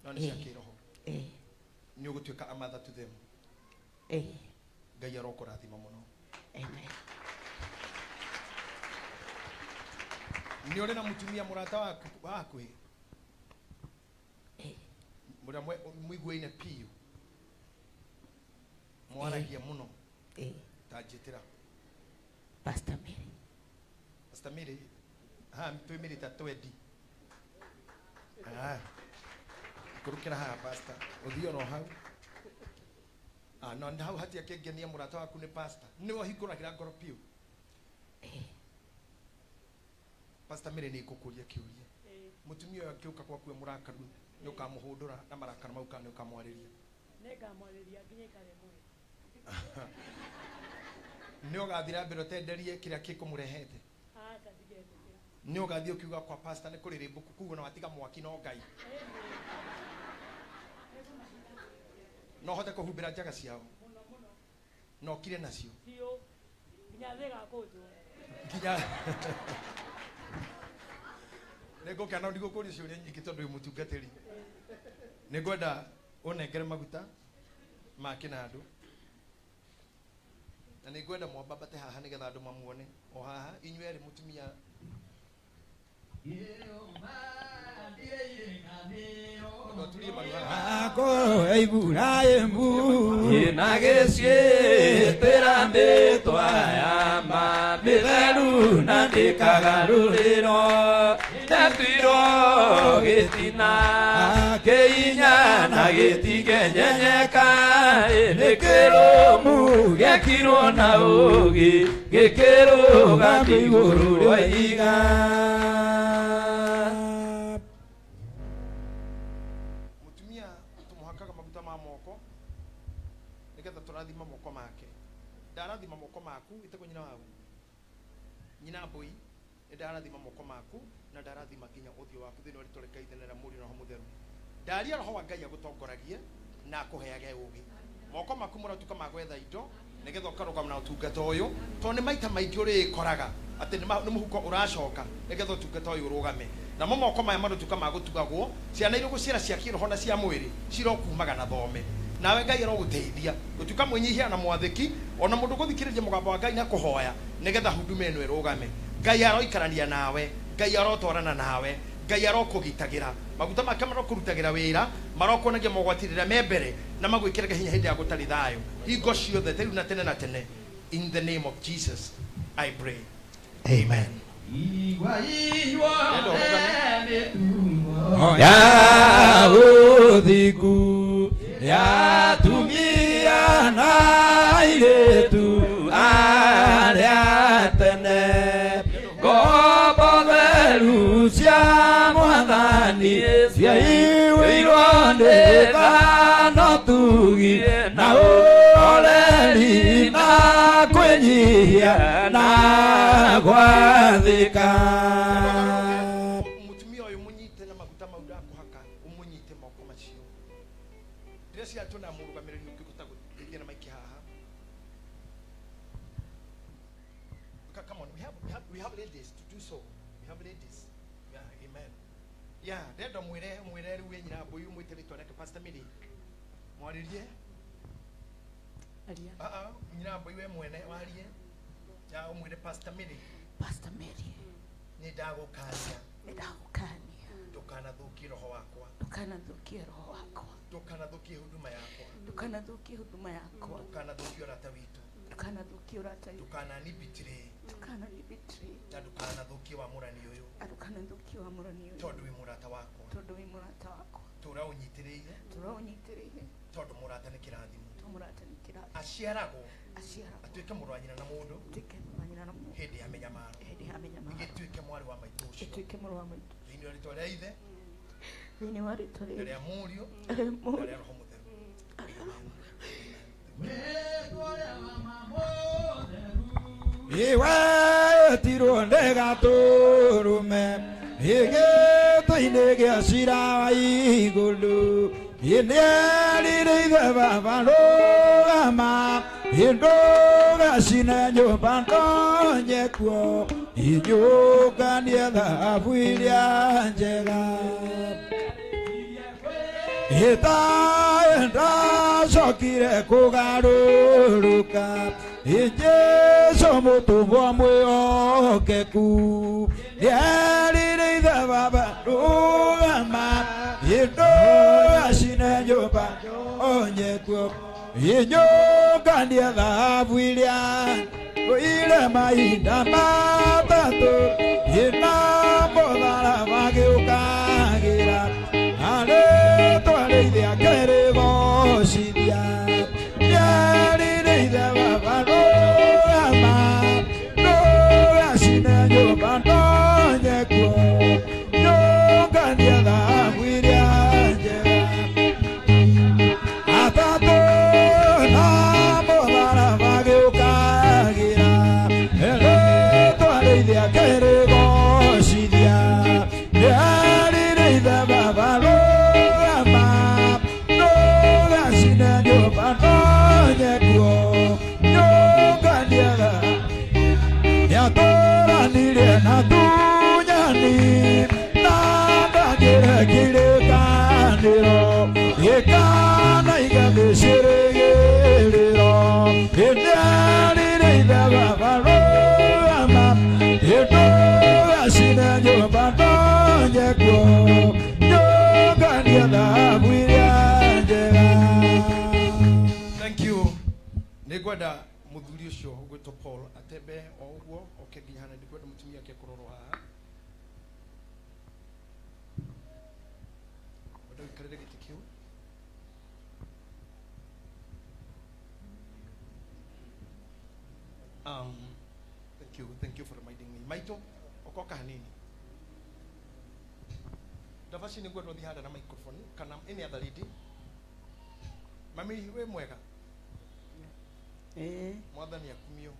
no nĩ cia kĩroho? Ĩĩ. Nĩ ũgũtuĩka a mother to them? Ĩĩ. Ngai arokũrathima mũno. Amen. Nĩ ũrĩ na mũtumia mũrata waku wa hakuhĩ? Ĩĩ. Mũrĩa mũiguaine biũ, mwaragia mũno? Ĩĩ. Ta njĩtĩra. Pastor Mary. Pastor Mary, ha twĩ Mary ta twendi. Ah. Ikũrũkĩra haha pastor, ũthiĩ oro hau. No hau hatia kĩngenia mũrata waku nĩ pastor. Nĩwe ũhingũragĩra ngoro piũ. Pastor Mary nĩ ngũkũria kĩũria. Mũtumia ũyũ angĩũka gwaku e mũrakaru nĩ ũkamũhũndũra na marakara mau kana nĩ ũkamwarĩria? Nĩngamwarĩria nginya ikare mwĩrĩ. Nĩ ũgathiĩ na mbere ũtenderie kĩrĩa kĩkũmũrehete? Aca ndigetĩkĩra. Nĩ ũgathiĩ ũkiuga kwa pastor nĩ kũrĩrĩmbũku kuguo na watiga mwaki no Ngai. No hote kũhumbĩra njaga ciao? Mũno mũno. Na ũkire nacio? Biũ. Nginya thĩ ĩgakũnjwo. Nginya nĩngũkena ndigũkũria ciũria nyingĩ tondũ wĩ mũtungatĩri. Nĩngwenda ũnengere maguta ma kĩnandũ na nĩngwenda mwambambate haha nĩgetha andũ mamuone o haha inyuĩ erĩ mũtumia. Ako Ibrahimu inagĩciĩtĩra mĩtwa ya ma mĩtheru na ndĩkagarũrĩrwo ndetuirwo gĩtina kĩinya na gĩtikenyenyeka nĩ kĩrũmu gĩekirwo na ũũgĩ gĩkĩrũgama igũrũ rĩa ihiga. Tumuhakaga maguta ma moko nigetha turathima moko make. Ndarathima moko maku itagwo nyina wagu nyina mbui ndarathima moko maku na ndarathima nginya ũthiũ waku thĩinĩ wa rĩtwa rĩa Ngai Ithe na rĩa Mũriũ na Roho Mũtheru. Ndaria Roho wa Ngai agũtongoragie na akũheage ũũgĩ. Moko maku maratuĩka ma gwetha indo nĩgetha ũkarũgama na ũtungata ũyũ tondũ nĩ maita maingĩ ũrĩkoraga atĩ nĩ mũhuko ũracoka nĩgetha ũtungata ũyũ ũrũgame. Namo moko maya maratuĩka ma gũtugagwo ciana irĩ gũciara cia kĩroho na cia mwĩrĩ cirokumaga na thome. Nawe Ngai arogũteithia gũtuĩka mwĩnyihia na mwathĩki ona mũndũ gũthikĩrĩria mũgambo wa Ngai na kũhoya nĩgetha huduma ĩno ĩrũgame. Ngai aroikarania nawe, Ngai arotwarana nawe, Ngai arokũgitagĩra maguta make marokũrutagĩra wĩra marokuonagia mogwati rĩrĩa me mbere na magwĩkĩraga hinya hĩndĩ ya gũtarĩ thayũ hingo ciothe rĩu na tene na tene. In the name of Jesus I pray. Amen. Ya ũthingu ya atumia na airĩtu arĩa tene ngombo theru cia Mwathani ciaiyũirwo nĩ tha na ũtugi na ũhoreri na kwĩnyihia na gwathĩka. Mũtumia ũyũ mũnyite na maguta mau ndakũhaka ũmũnyite moko macio. Ndĩreciria twĩna mũrũgamĩrĩri ũngĩhota gũteithia na maiki haha. Come on, we have ladies to do so. We have ladies. Yeah, amen. Yeah, ndenda mwĩre mwĩre rĩu wĩ nyina mbũi mwĩte rĩtwa rĩake Pastor Mary. Mwarĩrie. Aria. Nyina mbũi we mwene warie. Ya ũmwĩre Pastor Mary. Pastor Mary. Nĩ ndagũkania. Nĩ ndagũkania. Ndũkanathũkie roho wakwa. Ndũkanathũkie roho wakwa. Ndũkanathũkie huduma yakwa. Ndũkanathũkie huduma yakwa. Ndũkanathũkie ũrata witũ. Ndũkanathũkie ũrata witũ. Ndũkananibitire. Ndũkananibitire. Na ndũkanathukie wamũrani ũyũ. Na ndũkanathukie wamũrani ũyũ. Tondũ wĩ mũrata wakwa. Tondũ wĩ mũrata wakwa. Tũra ũnyitĩrĩire. Tũra ũnyitĩrĩire. Tondũ mũrata nĩ kĩrathimo. Tondũ mũrata nĩ kĩrathimo. Aciaragwo. Aciaragwo. Atuĩke mũrũ wa nyina na mũndũ. Atuĩke mũrũ wa nyina na mũndũ. Hĩndĩ ya mĩnyamaro. Hĩndĩ ya mĩnyamaro. Ĩgĩtuĩke mwarĩ wa maitũ ũcio. Ĩtuĩke mũrũ wa maitũ. Thĩinĩ wa rĩtwa rĩa Ithe. Thĩinĩ wa rĩtwa rĩa Ithe. Rĩa Mũriũ. Na rĩa Mũriũ. Na rĩa Roho Mũtheru. Iwetirwo nĩ gatũrũme gĩtĩ-inĩ gĩa cira wa igũrũ nĩerire ithe baba rũgama ndũgacine nyũmba ndonye kuo inyũnganie thahabu iria njega ndacokire kũgarũrũka Jesu mũtũmwo mwĩhokeku nĩerire ithe baba rũgama ndũgacine nyũmba ndonye kuo inyũnganie thahabu iria ire mahinda matatũ ina mũtharaba gĩũkagĩra arĩtwa rĩithe akĩrĩgocithia. Muthuri ucio ugwitwo Paul atembe o uguo oke nginya hana ndikwenda mutumia ake kurorwo haha. Wenda ũikarĩre gĩtĩ kĩu. Thank you for reminding me. Maito okoka hanini. Ndabaci nĩ ngwenda ũthiĩ harĩa na microphone kana any other lady. Mami wĩ mwega? Eh. Mwathani akumio.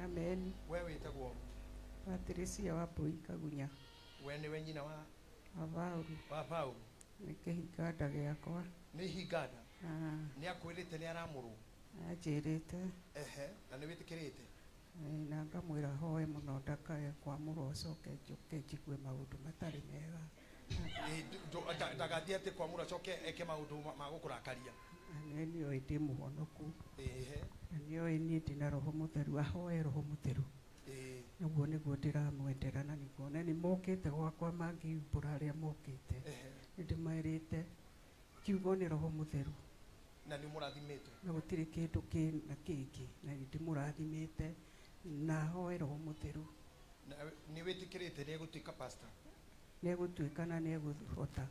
Amen. We wĩtagwo? Patricia Wambui Kagunya. We nĩwe nyina wa Paũlũ. Wa Paũlũ. Nĩ kĩhinganda gĩakwa. Nĩ hinganda? Nĩ akwĩrĩte nĩ aramũrwo? Anjĩrĩte. Ehe, na nĩ wĩtĩkĩrĩte? Na ngamwĩra hoe mũno ndakae kwamũrwo acoke njũke njigue maũndũ matarĩ mega. Ndagathiĩ atĩ kwamũrwo acoke eke maũndũ ma gũkũrakaria. Na nĩoĩ ndĩ mũhonoku. Ehe. Na nĩoĩ niĩ ndĩna Roho Mũtheru, ahoe Roho Mũtheru. Ũguo nĩguo ndĩramwendera na nĩguo na nĩmokĩte gwakwa mangĩumbũra arĩa mokĩte. Nĩndĩmerĩte kiugo nĩ Roho Mũtheru. Na nĩũmũrathimĩte? Na gũtirĩ kĩndũ kĩna kĩngĩ, na nĩndĩmũrathimĩte na ahoe Roho Mũtheru. Na nĩwĩtĩkĩrĩte nĩegũtuĩka pastor? Nĩegũtuĩka na nĩegũhota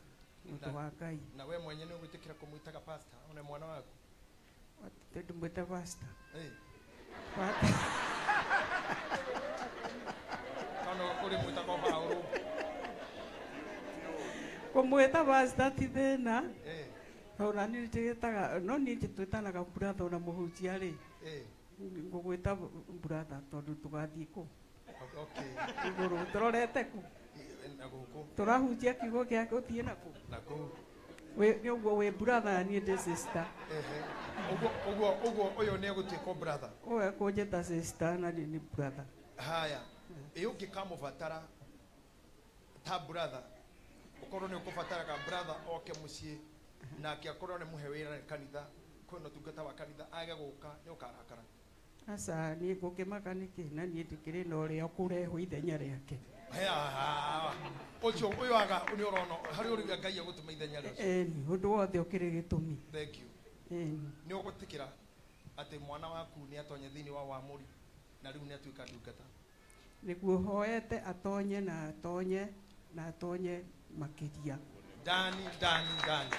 nĩ ũndũ wa Ngai. Na we mwenye nĩũgwĩtĩkĩra kũmwĩtaga pastor ona mwana waku? Ndĩmwĩte pastor. Kana ũrĩmwĩtaga Paũlũ? Kũmwĩta pastor ti thĩna. Ona niĩ njĩtaga, no niĩ twĩtanaga brother ona mũhunjia rĩ. Ngũgwĩta brother tondũ tũgathiĩ kũ? Okay. Igũrũ tũrorete kũ? Na gũkũ. Tũrahunjia kiugo gĩa gũthiĩ na kũ? Na kũu. Nĩ ũguo wĩ brother na niĩ ndĩ sister. Ũguo ũguo ũyũ nĩ egũtuĩka brother. Ũyũ ekũnjĩta sister na niĩ nĩ brother. Haya, ĩ ũngĩkamũbatara ta brother, ũkorwo nĩ ũkũbataraga brother oke mũciĩ nake akorwo nĩ mũhe wĩra nĩ kanitha, kwĩna ũtungata wa kanitha age gũka nĩ ũkarakara? Aca, niĩ ngũkĩmaka nĩkĩ na niĩ ndĩkĩrĩ na ũrĩa ũkũrehwo ithenya rĩake. Ũcio ũyũ aga nĩ ũrona harĩ ũrĩa Ngai egũtũma ithenya rĩacio. Ĩni, ũndũ wothe ũkĩrĩ gĩtũmi. Thank you. Ĩni. Nĩ ũgwĩtĩkĩra atĩ mwana waku nĩ atonye thĩinĩ wa wamũri na rĩu nĩ atuĩka ndungata? Nĩguo hoete atonye na atonye na atonye makĩria. Dani, Dani, Dani.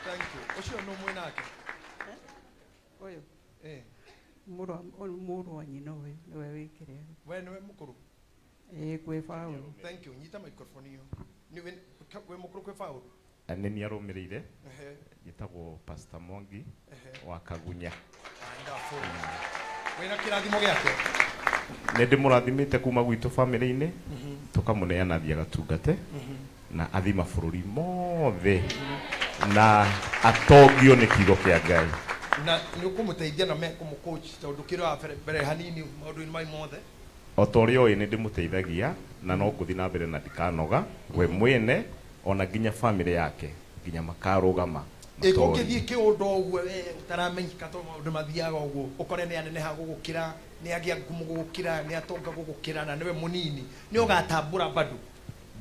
Thank you. Ũcio nũ mwĩ nake? Ũyũ. Mũrũ wa nyina ũyũ nĩwe wĩkĩre. We nĩwe mũkũrũ? Ĩĩ, kwĩ Paũlũ. Thank you. Nyita microphone ĩyo. Wĩ mũkũrũ kwĩ Paũlũ? Nĩ niĩ arũmĩrĩire. Njĩtagwo Pastor Mwangi wa Kagunya. Wonderful. Wĩna kĩrathimo gĩake? Nĩ ndĩmũrathimĩte kuma gwitũ bamĩrĩ-inĩ, tũkamũneana athiĩ agatungate na athiĩ mabũrũri mothe na atongio nĩ kiugo kĩa Ngai. Na nĩ ũkũmũteithia na kũmũcoach tondũ kĩrĩ wa mbere hanini maũndũ-inĩ mau mothe? O ta ũrĩa ũĩ nĩ ndĩmũteithagia na no ngũthiĩ na mbere na ndikanoga we mwene ona nginya bamĩrĩ yake nginya makarũgama. Ĩ kũngĩthiĩ kĩũndũ ũguo we ũtaramenyeka tondũ maũndũ mathiaga ũguo ũkore nĩ aneneha gũgũkĩra, nĩ agĩa ngumo gũgũkĩra, nĩ atonga gũgũkĩra na nĩwe mũnini, nĩ ũgatambũra bado?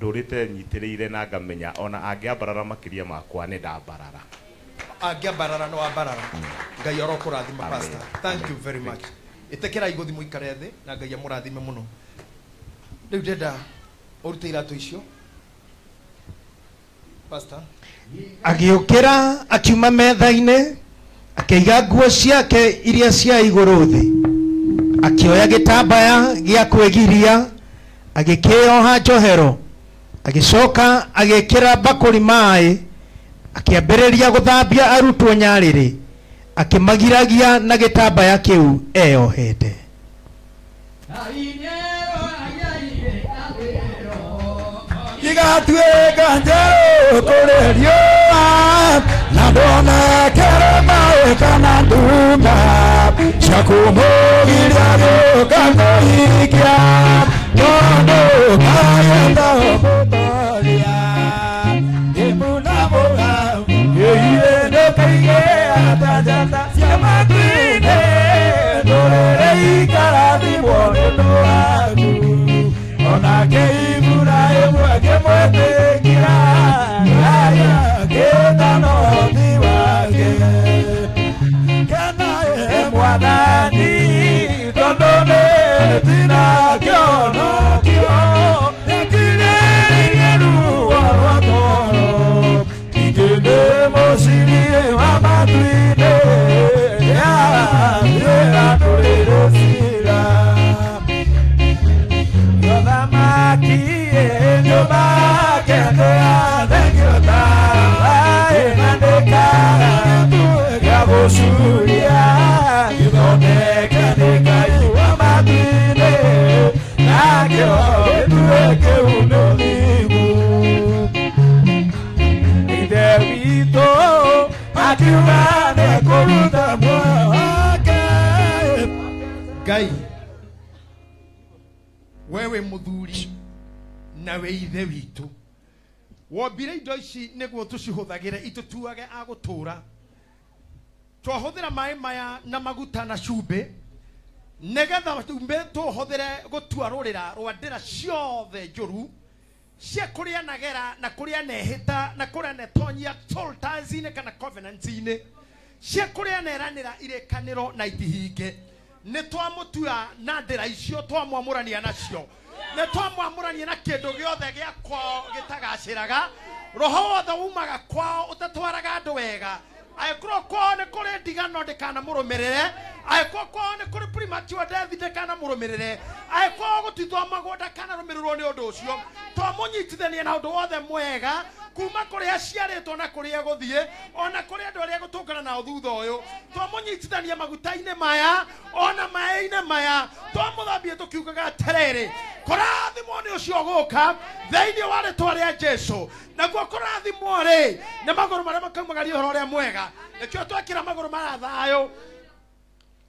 Ndũrĩte nyitĩrĩire na ngamenya ona angĩambarara makĩria makwa nĩ ndambarara. Angĩambarara no ambarara. Ngai arokũrathima pastor. Thank you very much. Ĩtĩkĩrai gũthiĩ mũikare thĩ na Ngai amũrathime mũno. Rĩu ndenda ũrute iratũ icio. Pastor. Agĩũkĩra akiuma metha-inĩ akĩiga nguo ciake iria cia igũrũ thĩ, akĩoya gĩtambaya gĩa kwĩgiria agĩkĩoha njohero, agĩcoka agĩkĩra mbakũri maĩ, akĩambĩrĩria gũthambia arutwo nyarĩrĩ, akĩmagiragia na gĩtambaya kĩu eyohete. Igatuĩka njerũ kũrĩ riũa na ndonekere maĩ kana nduma cia kũmũgiria gũka kũhikia tondũ Ngai ndamũtoria ĩmuna mũgamu ĩiĩ ndũkaige ta njata cia matu-inĩ ndũrĩrĩ ikarathimwo nĩ ũndũ waku onake Iburahĩmu akĩmwĩtĩkĩra akĩĩtana ũhoti wake. Kena ĩ Mwathani. Ngai wewe muthuri na we ithe witu wombire indo ici niguo tucihũthagĩre itutuage a gũtũra twahũthĩra maĩ maya na maguta na cumbĩ nĩgetha cumbĩ tũhũthĩre gũtua rũrĩra rwa ndĩra ciothe njũru cia kũrĩa nagera na kũrĩa nehĩta na kũrĩa netonyia sultans-inĩ kana covenants-inĩ cia kũrĩa neranĩra irĩkanĩro na itihinge nĩ twamũtua na ndĩra icio twamwamũrania nacio nĩ twamwamũrania na kĩndũ gĩothe gĩa kwao gĩtagacĩraga roho wothe umaga kwao ũtatwaraga andũ wega angĩkorwo kwao nĩ kũrĩ ndigano ndĩkanamũrũmĩrĩre angĩkorwo kwao nĩ kũrĩ premature death ndĩkanamũrũmĩrĩre angĩkorwo gũtithomagwo ndakanarũmĩrĩrwo nĩ ũndũ ũcio twamũnyitithania na ũndũ wothe mwega kuma kũrĩa aciarĩtwo na kũrĩa egũthiĩ ona kũrĩ andũ arĩa egũtũngana nao thutha ũyũ twamũnyitithania maguta-inĩ maya ona maĩ-inĩ maya twamũthambie tũkiugaga atĩrĩrĩ kũrathimwo nĩ ũcio ũgũka thĩinĩ wa rĩtwa rĩa Jesũ naguo kũrathimwo rĩ nĩ magũrũ marĩa makaumagaria ũhoro ũrĩa mwega nĩkĩo twekĩra magũrũ maya thayũ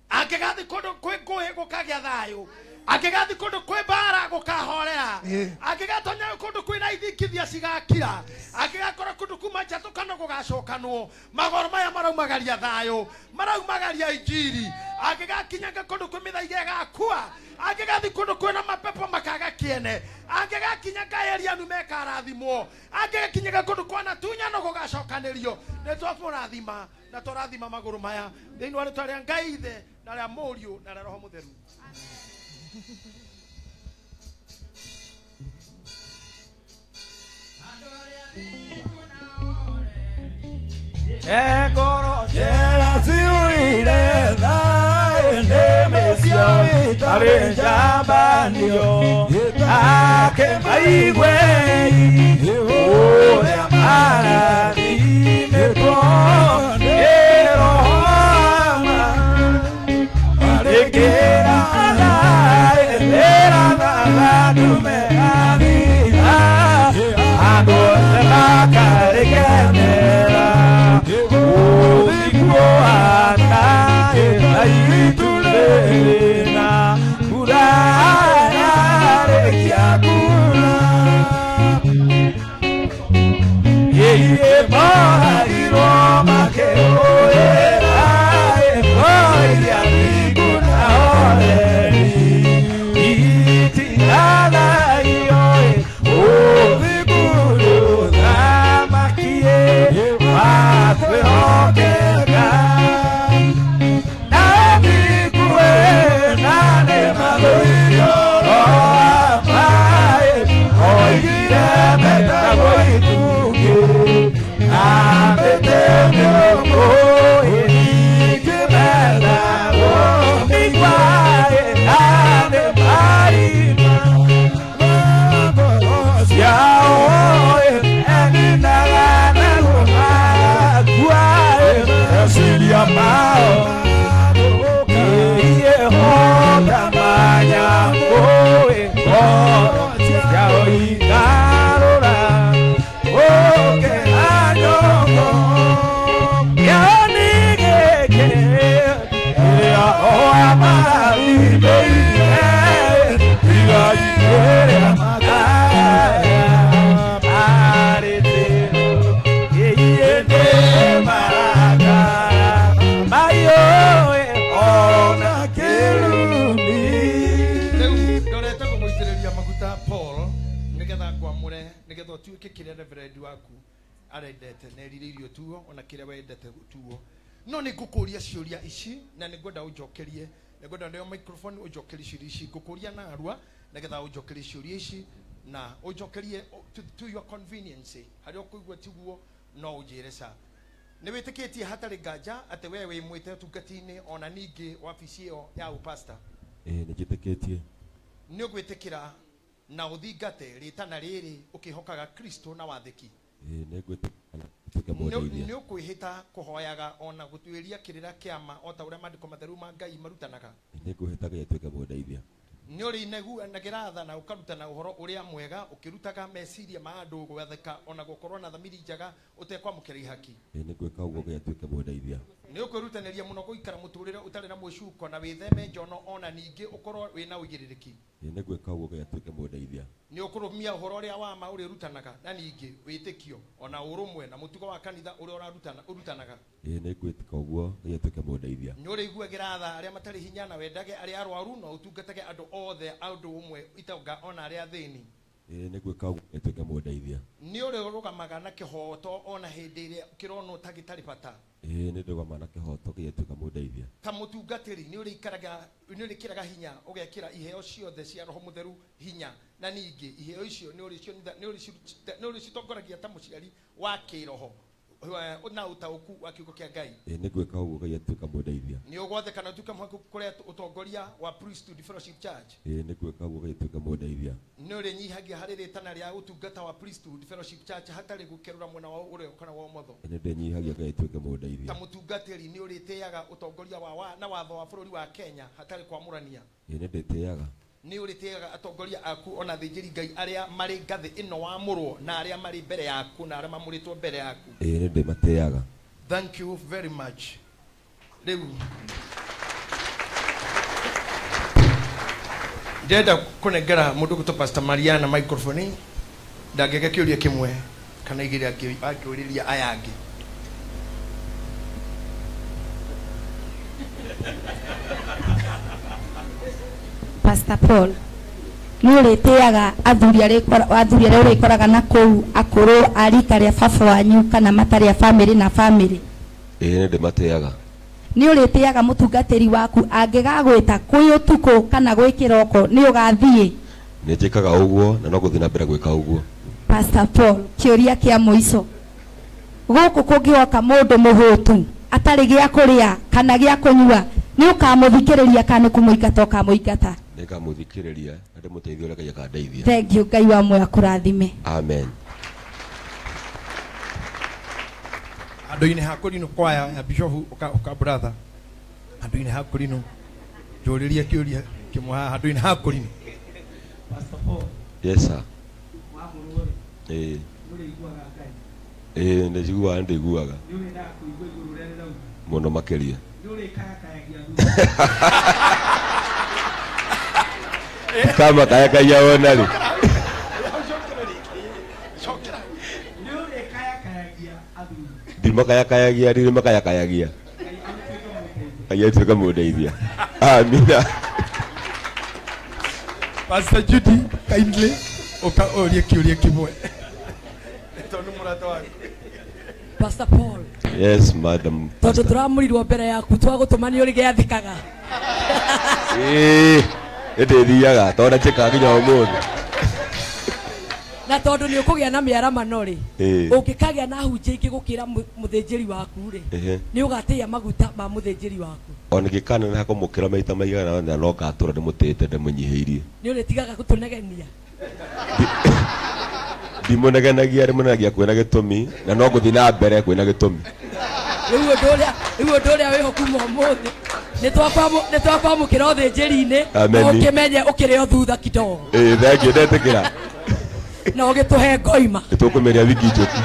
angĩgathiĩ kũndũ kwĩ ngũĩ gũkagĩa thayũ angĩgathiĩ kũndũ kwĩ mbara gũkahorera angĩgatonya kũndũ kwĩna ithingithia cigakira angĩgakora kũndũ kuma njatũkano gũgacokanwo magũrũ maya maraumagaria thayũ maraumagaria injiri angĩgakinyanga kũndũ kwĩ mĩthaiga ĩgakua angĩgathiĩ kũndũ kwĩna mapepo makaga kĩene angĩgakinyanga erianu mekarathimwo angĩgakinyanga kũndũ kwana tunyano gũgacokanĩrio nĩ twamũrathima na tũrathima magũrũ maya thĩinĩ wa rĩtwa rĩa Ngai Ithe na rĩa Mũriũ na rĩa Roho Mũtheru. Egoro jera siuire thae nemesio itare njambanio ake maigwe uria marathimitwo nĩ Roho arĩkĩra ĩra ndume athira andũ othe makarĩkenera Arendete nerirĩirio tuo ona kĩrĩa wendete tuo no nĩ ngũkũria ciũria ici na nĩ ngwenda ũnjokerie nĩ ngwenda nĩo microphone ũnjokerie ciũria ici ngũkũria na arua nĩgetha ũnjokerie ciũria ici na ũnjokerie to your convenience harĩa ũkũigua tiguo no ũnjĩre ca nĩ wĩtĩkĩtie hatarĩ nganja atĩ we wĩ mwĩte ũtungati-inĩ ona ningĩ wabici ĩyo ya ũpasta Ĩĩ nĩ njĩtĩkĩtie nĩ ũgwĩtĩkĩra Na ũthingate rĩtana rĩrĩ ũkĩhokaga Kristo na wathĩki. Ĩĩ nĩngwĩtĩka nduĩke mũndeithia. Nĩ ũkwĩhĩta kũhoyaga ona gũtuĩria kĩrĩra kĩama o ta ũrĩa maandĩko matheru ma Ngai marutanaga. Nĩngwĩhĩta Ngai atuĩke mũndeithia. Nĩ ũrĩneguanagĩra tha na ũkarutana ũhoro ũrĩa mwega ũkĩrutaga meciria ma andũ gwathĩka ona gũkorwo na thamiri njega ũtekwamũkĩra ihaki. Ĩĩ nĩngwĩka ũguo Ngai atuĩke mũndeithia. Nĩ ũkwĩrutanĩria mũno gũikara mũtũrĩre ũtarĩ na mwĩcuko na wĩtheme njono ona ningĩ ũkorwo wĩna ũigĩrĩrĩki. Ĩĩ nĩngwĩka ũguo Ngai atuĩke mũndeithia. Nĩ ũkũrũmia ũhoro ũrĩa wa ma ũrĩrutanaga na ningĩ wĩtĩkio ona ũrũmwe na mũtugo wa kanitha ũrĩa ũrutanaga. Ĩĩ nĩngwĩka ũguo Ngai atuĩke mũndeithia. Nĩ ũrĩiguagĩra tha arĩa matarĩ hinya na wendage arĩa arwaru na ũtungatage andũ othe a ũndũ ũmwe itonga ona arĩa athĩni. Ĩĩ nĩngwĩka ũguo Ngai atuĩke mũndeithia. Nĩ ũrĩrũgamaga na kĩhooto ona hĩndĩ ĩrĩa kĩronwo ta gĩtarĩ bata. Ĩĩ nĩndũgamaga na kĩhooto Ngai atuĩke mũndeithia. Ta mũtungatĩri nĩ ũrĩkĩraga hinya ũgekĩra iheo ciothe cia Roho Mũtheru hinya na ningĩ iheo icio nĩ ũrĩcitongoragia ta mũciari wa kĩroho na ũtaũku wa kiugo kĩa Ngai. Ĩĩ nĩngwĩka ũguo Ngai atuĩke mũndeithia. Nĩ ũgwathĩka na ũtuĩke mwĩhokeku kũrĩ ũtongoria wa Priesthood Fellowship Church. Ĩĩ nĩngwĩka ũguo Ngai atuĩke mũndeithia. Nĩ ũrĩnyihagia harĩ rĩtana rĩa ũtungata wa Priesthood Fellowship Church hatarĩ gũkerũra mwena wa ũrĩo kana wa ũmotho. Nĩ ndĩnyihagia Ngai atuĩke mũndeithia. Ta mũtungatĩri nĩ ũrĩtĩaga ũtongoria wa na watho wa bũrũri wa Kenya hatarĩ kwamũrania. Ĩĩ nĩ ndĩtĩaga. Nĩ ũrĩtĩaga atongoria aku ona athĩnjĩri Ngai arĩa marĩ ngathĩ ĩno wamũrwo na arĩa marĩ mbere yaku na arĩa mamũrĩtwo mbere yaku. Ĩĩ nĩ ndĩmatĩaga. Thank you very much. Rĩu ndĩrenda kũnengera mũndũ ũgwĩtwo Pastor Mariana microphone ndangĩke kĩũria kĩmwe kana igĩrĩ angĩũrĩria aya angĩ. Pastor Paul, nĩ ũrĩtĩaga athuri arĩa ũrĩkoraga na kũu akũrũ a rika rĩa baba wanyu kana matarĩ a bamĩrĩ na bamĩrĩ? Ĩĩ nĩ ndĩmatĩaga. Nĩ ũrĩtĩaga mũtungatĩri waku angĩgagwĩta kwĩ ũtukũ kana gwĩ kĩroko nĩ ũgathiĩ? Nĩ njĩkaga ũguo na no gũthiĩ na mbere gwĩka ũguo. Pastor Paul, kĩũria kĩa mũico, gũkũ kũngĩoka mũndũ mũhũtu atarĩ gĩa kũrĩa kana gĩa kũnyua nĩ ũkamũthikĩrĩria kana nĩ kũmũingata ũkamũingata? Nĩngamũthikĩrĩria na ndĩmũteithie ũrĩa Ngai akandeithia. Thank you. Ngai wa muoyo akũrathime. Amen. Andũ-inĩ ha kũrinũ kwaya ya Bishop ũka brother, andũ-inĩ ha kũrinũ njũrĩrie kĩũria kĩmwe haha andũ-inĩ ha kũrinũ. Pastor Paul. Yes sir. Wamũrwo rĩ? Ĩĩ. Nĩ ũrĩiguaga Ngai? Ĩĩ nĩnjiguaga, nĩndĩiguaga. Nĩ ũrĩendaga kũigua igũrũ ũrĩa rĩrauga? Mũno makĩria. Nĩ ũrĩkayakayagia thutha? Kama kayakaia wona rĩ. Nĩ ũrĩkayakayagia athuri? Ndimakayakayagia, rĩrĩ makayakayagia. Ngai atuĩke mũndeithia. Amina. Pastor Judy, kindly ũka ũrie kĩũria kĩmwe tondũ mũrata waku. Pastor Paul. Yes madam. Tondũ tũramũrirwo mbere yaku twagũtũma nĩ ũrĩgĩathĩkaga. Ĩĩ nĩndĩthiaga tondũ njĩkaga nginya ũmũthĩ. Na tondũ nĩ ũkũgĩa na mĩaramano rĩ, ũngĩkagĩa na hunjia ingĩ gũkĩra mũthĩnjĩri waku rĩ, nĩ ũgatĩĩa maguta ma mũthĩnjĩri waku. Ona ingĩkaneneha kũmũkĩra maita maigana ũna no ngatũra ndĩmũtĩĩte ndĩmũnyihĩirie. Nĩ ũrĩtigaga gũtũnegenia? Ndimũnegenagia, ndĩmũnegenagia kwĩna gĩtũmi na no ngũthiĩ na mbere kwĩna gĩtũmi. Rĩu ũndũ ũrĩa wĩho kuma ũmũthĩ nĩ twakwamũkĩra ũthĩnjĩri-inĩ ũkĩmenye ũkĩrĩ o thutha kidogo. Ĩĩ thengiũ ndetĩkĩra. Na ũgĩtũhe ngoima. Nĩtũkũmĩrĩa wiki njũku.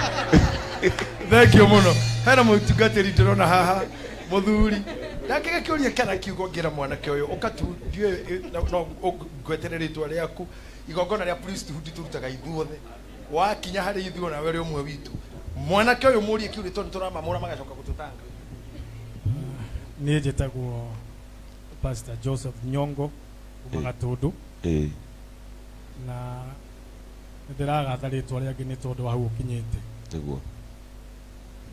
Thengiũ mũno. Hena mũtungatĩri ndĩrona haha mũthuri ndangĩge kĩũria kana kiugo ngĩra mwanake ũyũ ũkatu ndiũĩ no ngwetere rĩtwa rĩaku. Igongona rĩa priesthood tũrutaga ithuothe, wakinya harĩ ithuĩ nawe ũrĩ ũmwe witũ. Mwanake ũyũ mũrie kĩũria tondũ tũramamũra magacoka gũtũtanga. Niĩ njĩtagwo Pastor Joseph Nyongo kuma Gatũndũ. Ĩĩ. Na nĩndĩragatha rĩtwa rĩangĩ nĩ tondũ wa hau ũkinyĩte. Nĩguo.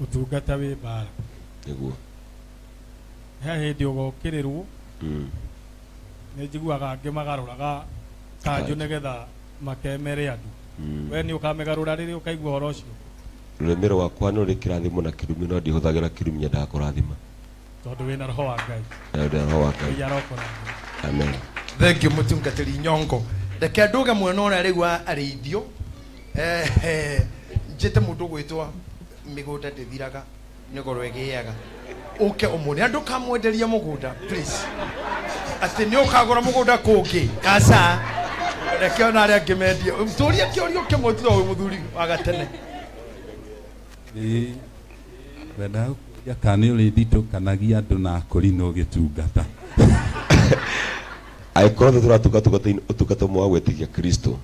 Ũtungata wĩ mbara. Nĩguo. He hĩndĩ ũgokĩrĩrwo. Nĩ njiguaga angĩ magarũraga kanjũ nĩgetha makemere andũ. We nĩ ũkamĩgarũra rĩrĩ ũkaigua ũhoro ũcio? Rũrĩmĩ rwakwa nĩ rũrĩ kĩrathimo na kĩrumi no ndihũthagĩra kĩrumi nyendaga kũrathima. Tondũ wĩna roho wa Ngai. Na ndĩ na roho wa Ngai. Ngai arokũrathima. Amen. Thank you mũtungatĩri Nyongo. Reke nduge mwena ũrĩa rĩu wa arĩithio. Njĩte mũndũ gwĩtwo mĩgũnda ndĩthiraga nĩ goro ĩgĩaga. Ũke ũmũne andũ kamwenderia mũgũnda please. Atĩ nĩ ũkagũra mũgũnda kũngĩ. Aca. Reke ona arĩa angĩ mendie. Tũrie kĩũria kĩmwe tiga ũyũ mũthuri wa gatene. Ĩĩ wendaga kũria kana nĩ ũrĩthitũkanagia andũ na akũrinũ ũgĩtungata. Angĩkorwo tũratungata ũtungata ũmwe wa gwĩtĩkia Kristo,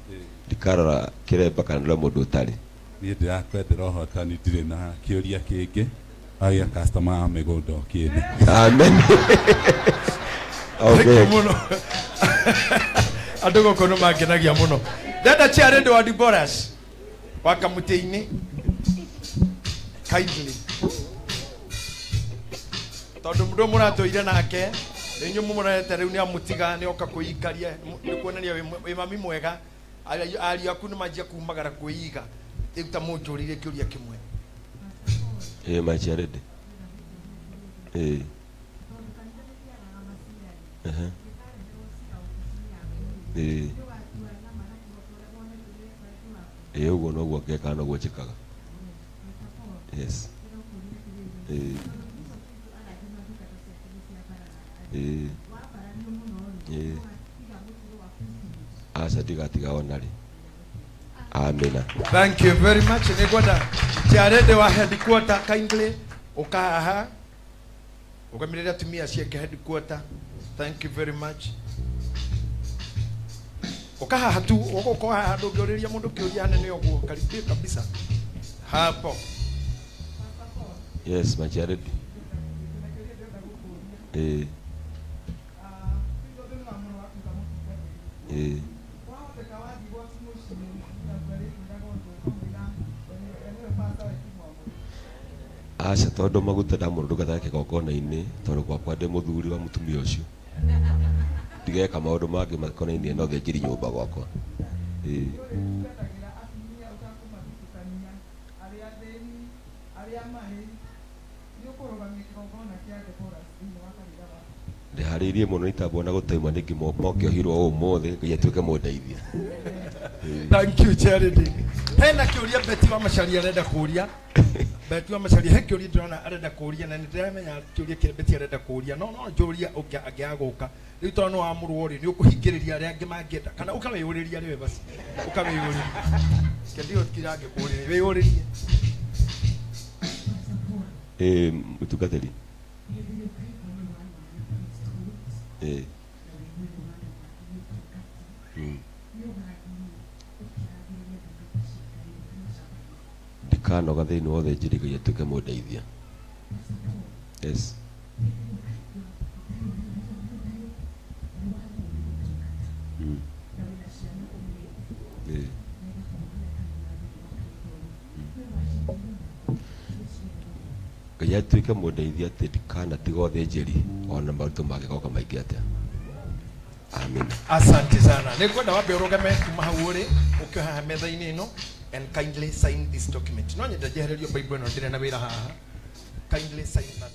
ndikarora kĩremba kana ũrĩa mũndũ ũtarĩ. Niĩ ndĩrakwendera ũhotani, ndirĩ na kĩũria kĩngĩ. Wagĩa customer wa mĩgũnda ũkĩne. Amen. Okay. Mũno. Andũ gũkũ nĩ mangenagia mũno. Ndenda chairlady wa Deborahs wa Kamũtĩ-inĩ kindly. Tondũ mũndũ mũratũire nake nĩ inyuĩ mũmũrorete rĩu nĩ amũtiga nĩ oka kwĩikaria nĩ kuonania wĩ mami mwega. Ariũ aku nĩ manjia kumagara kwĩiga. Rĩu ta mũnjũrĩrie kĩũria kĩmwe. Ĩĩ my chairlady. Ĩĩ. Ĩĩ. Ĩĩ ũguo noguo ngeka noguo njĩkaga. Yes. Ĩĩ. Ĩĩ. Ĩĩ. Aca ndigatiga ona rĩ. Amina. Thank you very much. Nĩngwenda chairlady wa headquarter kindly ũka haha ũkamĩrĩria atumia ciake headquarter. Thank you very much. Ũka haha tu ũgũkorwo haha ndũngĩũrĩria mũndũ kĩũria hanene ũguo karibia kabisa hapo. Yes, my chairlady. Ĩĩ. Ĩĩ. Aca tondũ maguta ndamũrũndũkata kĩgongona-inĩ tondũ gwakwa ndĩ mũthuri wa mũtumia ũcio. Ndigeka maũndũ mangĩ makonainie na ũthĩnjĩri nyũmba gwakwa. Ĩĩ. Ndĩharĩirie mũno itambona gũtaima nĩngĩ mokĩohirwo ũmũthĩ Ngai atuĩke mũndeithia. Thank you Charity. Hena kĩũria Betty wa Macharia arenda kũria. Betty wa Macharia he kĩũria ndĩrona arenda kũria na nĩndĩramenya kĩũria kĩrĩa Betty arenda kũria no njũria angĩaga gũka. Rĩu tondũ nĩ wamũrwo rĩ nĩ ũkũhingĩrĩria arĩa angĩ mangĩenda kana ũkawĩyũrĩria rĩwe basi. Ũkawĩyũrĩria. Kĩndio kĩrangĩkũrĩria wĩyũrĩrie. Ĩĩ mũtungatĩri. Ĩĩ. Ndikanoga thĩinĩ wa ũthĩnjĩri Ngai atuĩke mũndeithia. Yes. Ĩĩ. Ngai atuĩke mũndeithia atĩ ndikanatiga ũthĩnjĩri ona maũndũ mangĩgoka maingĩ atĩa. Amen. Asante sana. Nĩngwenda wambe ũrũgame kuma hau ũrĩ ũke haha metha-inĩ ĩno and kindly sign this document. No nyende njehererio Bible ĩno ndĩrĩ na wĩra haha. Kindly sign that.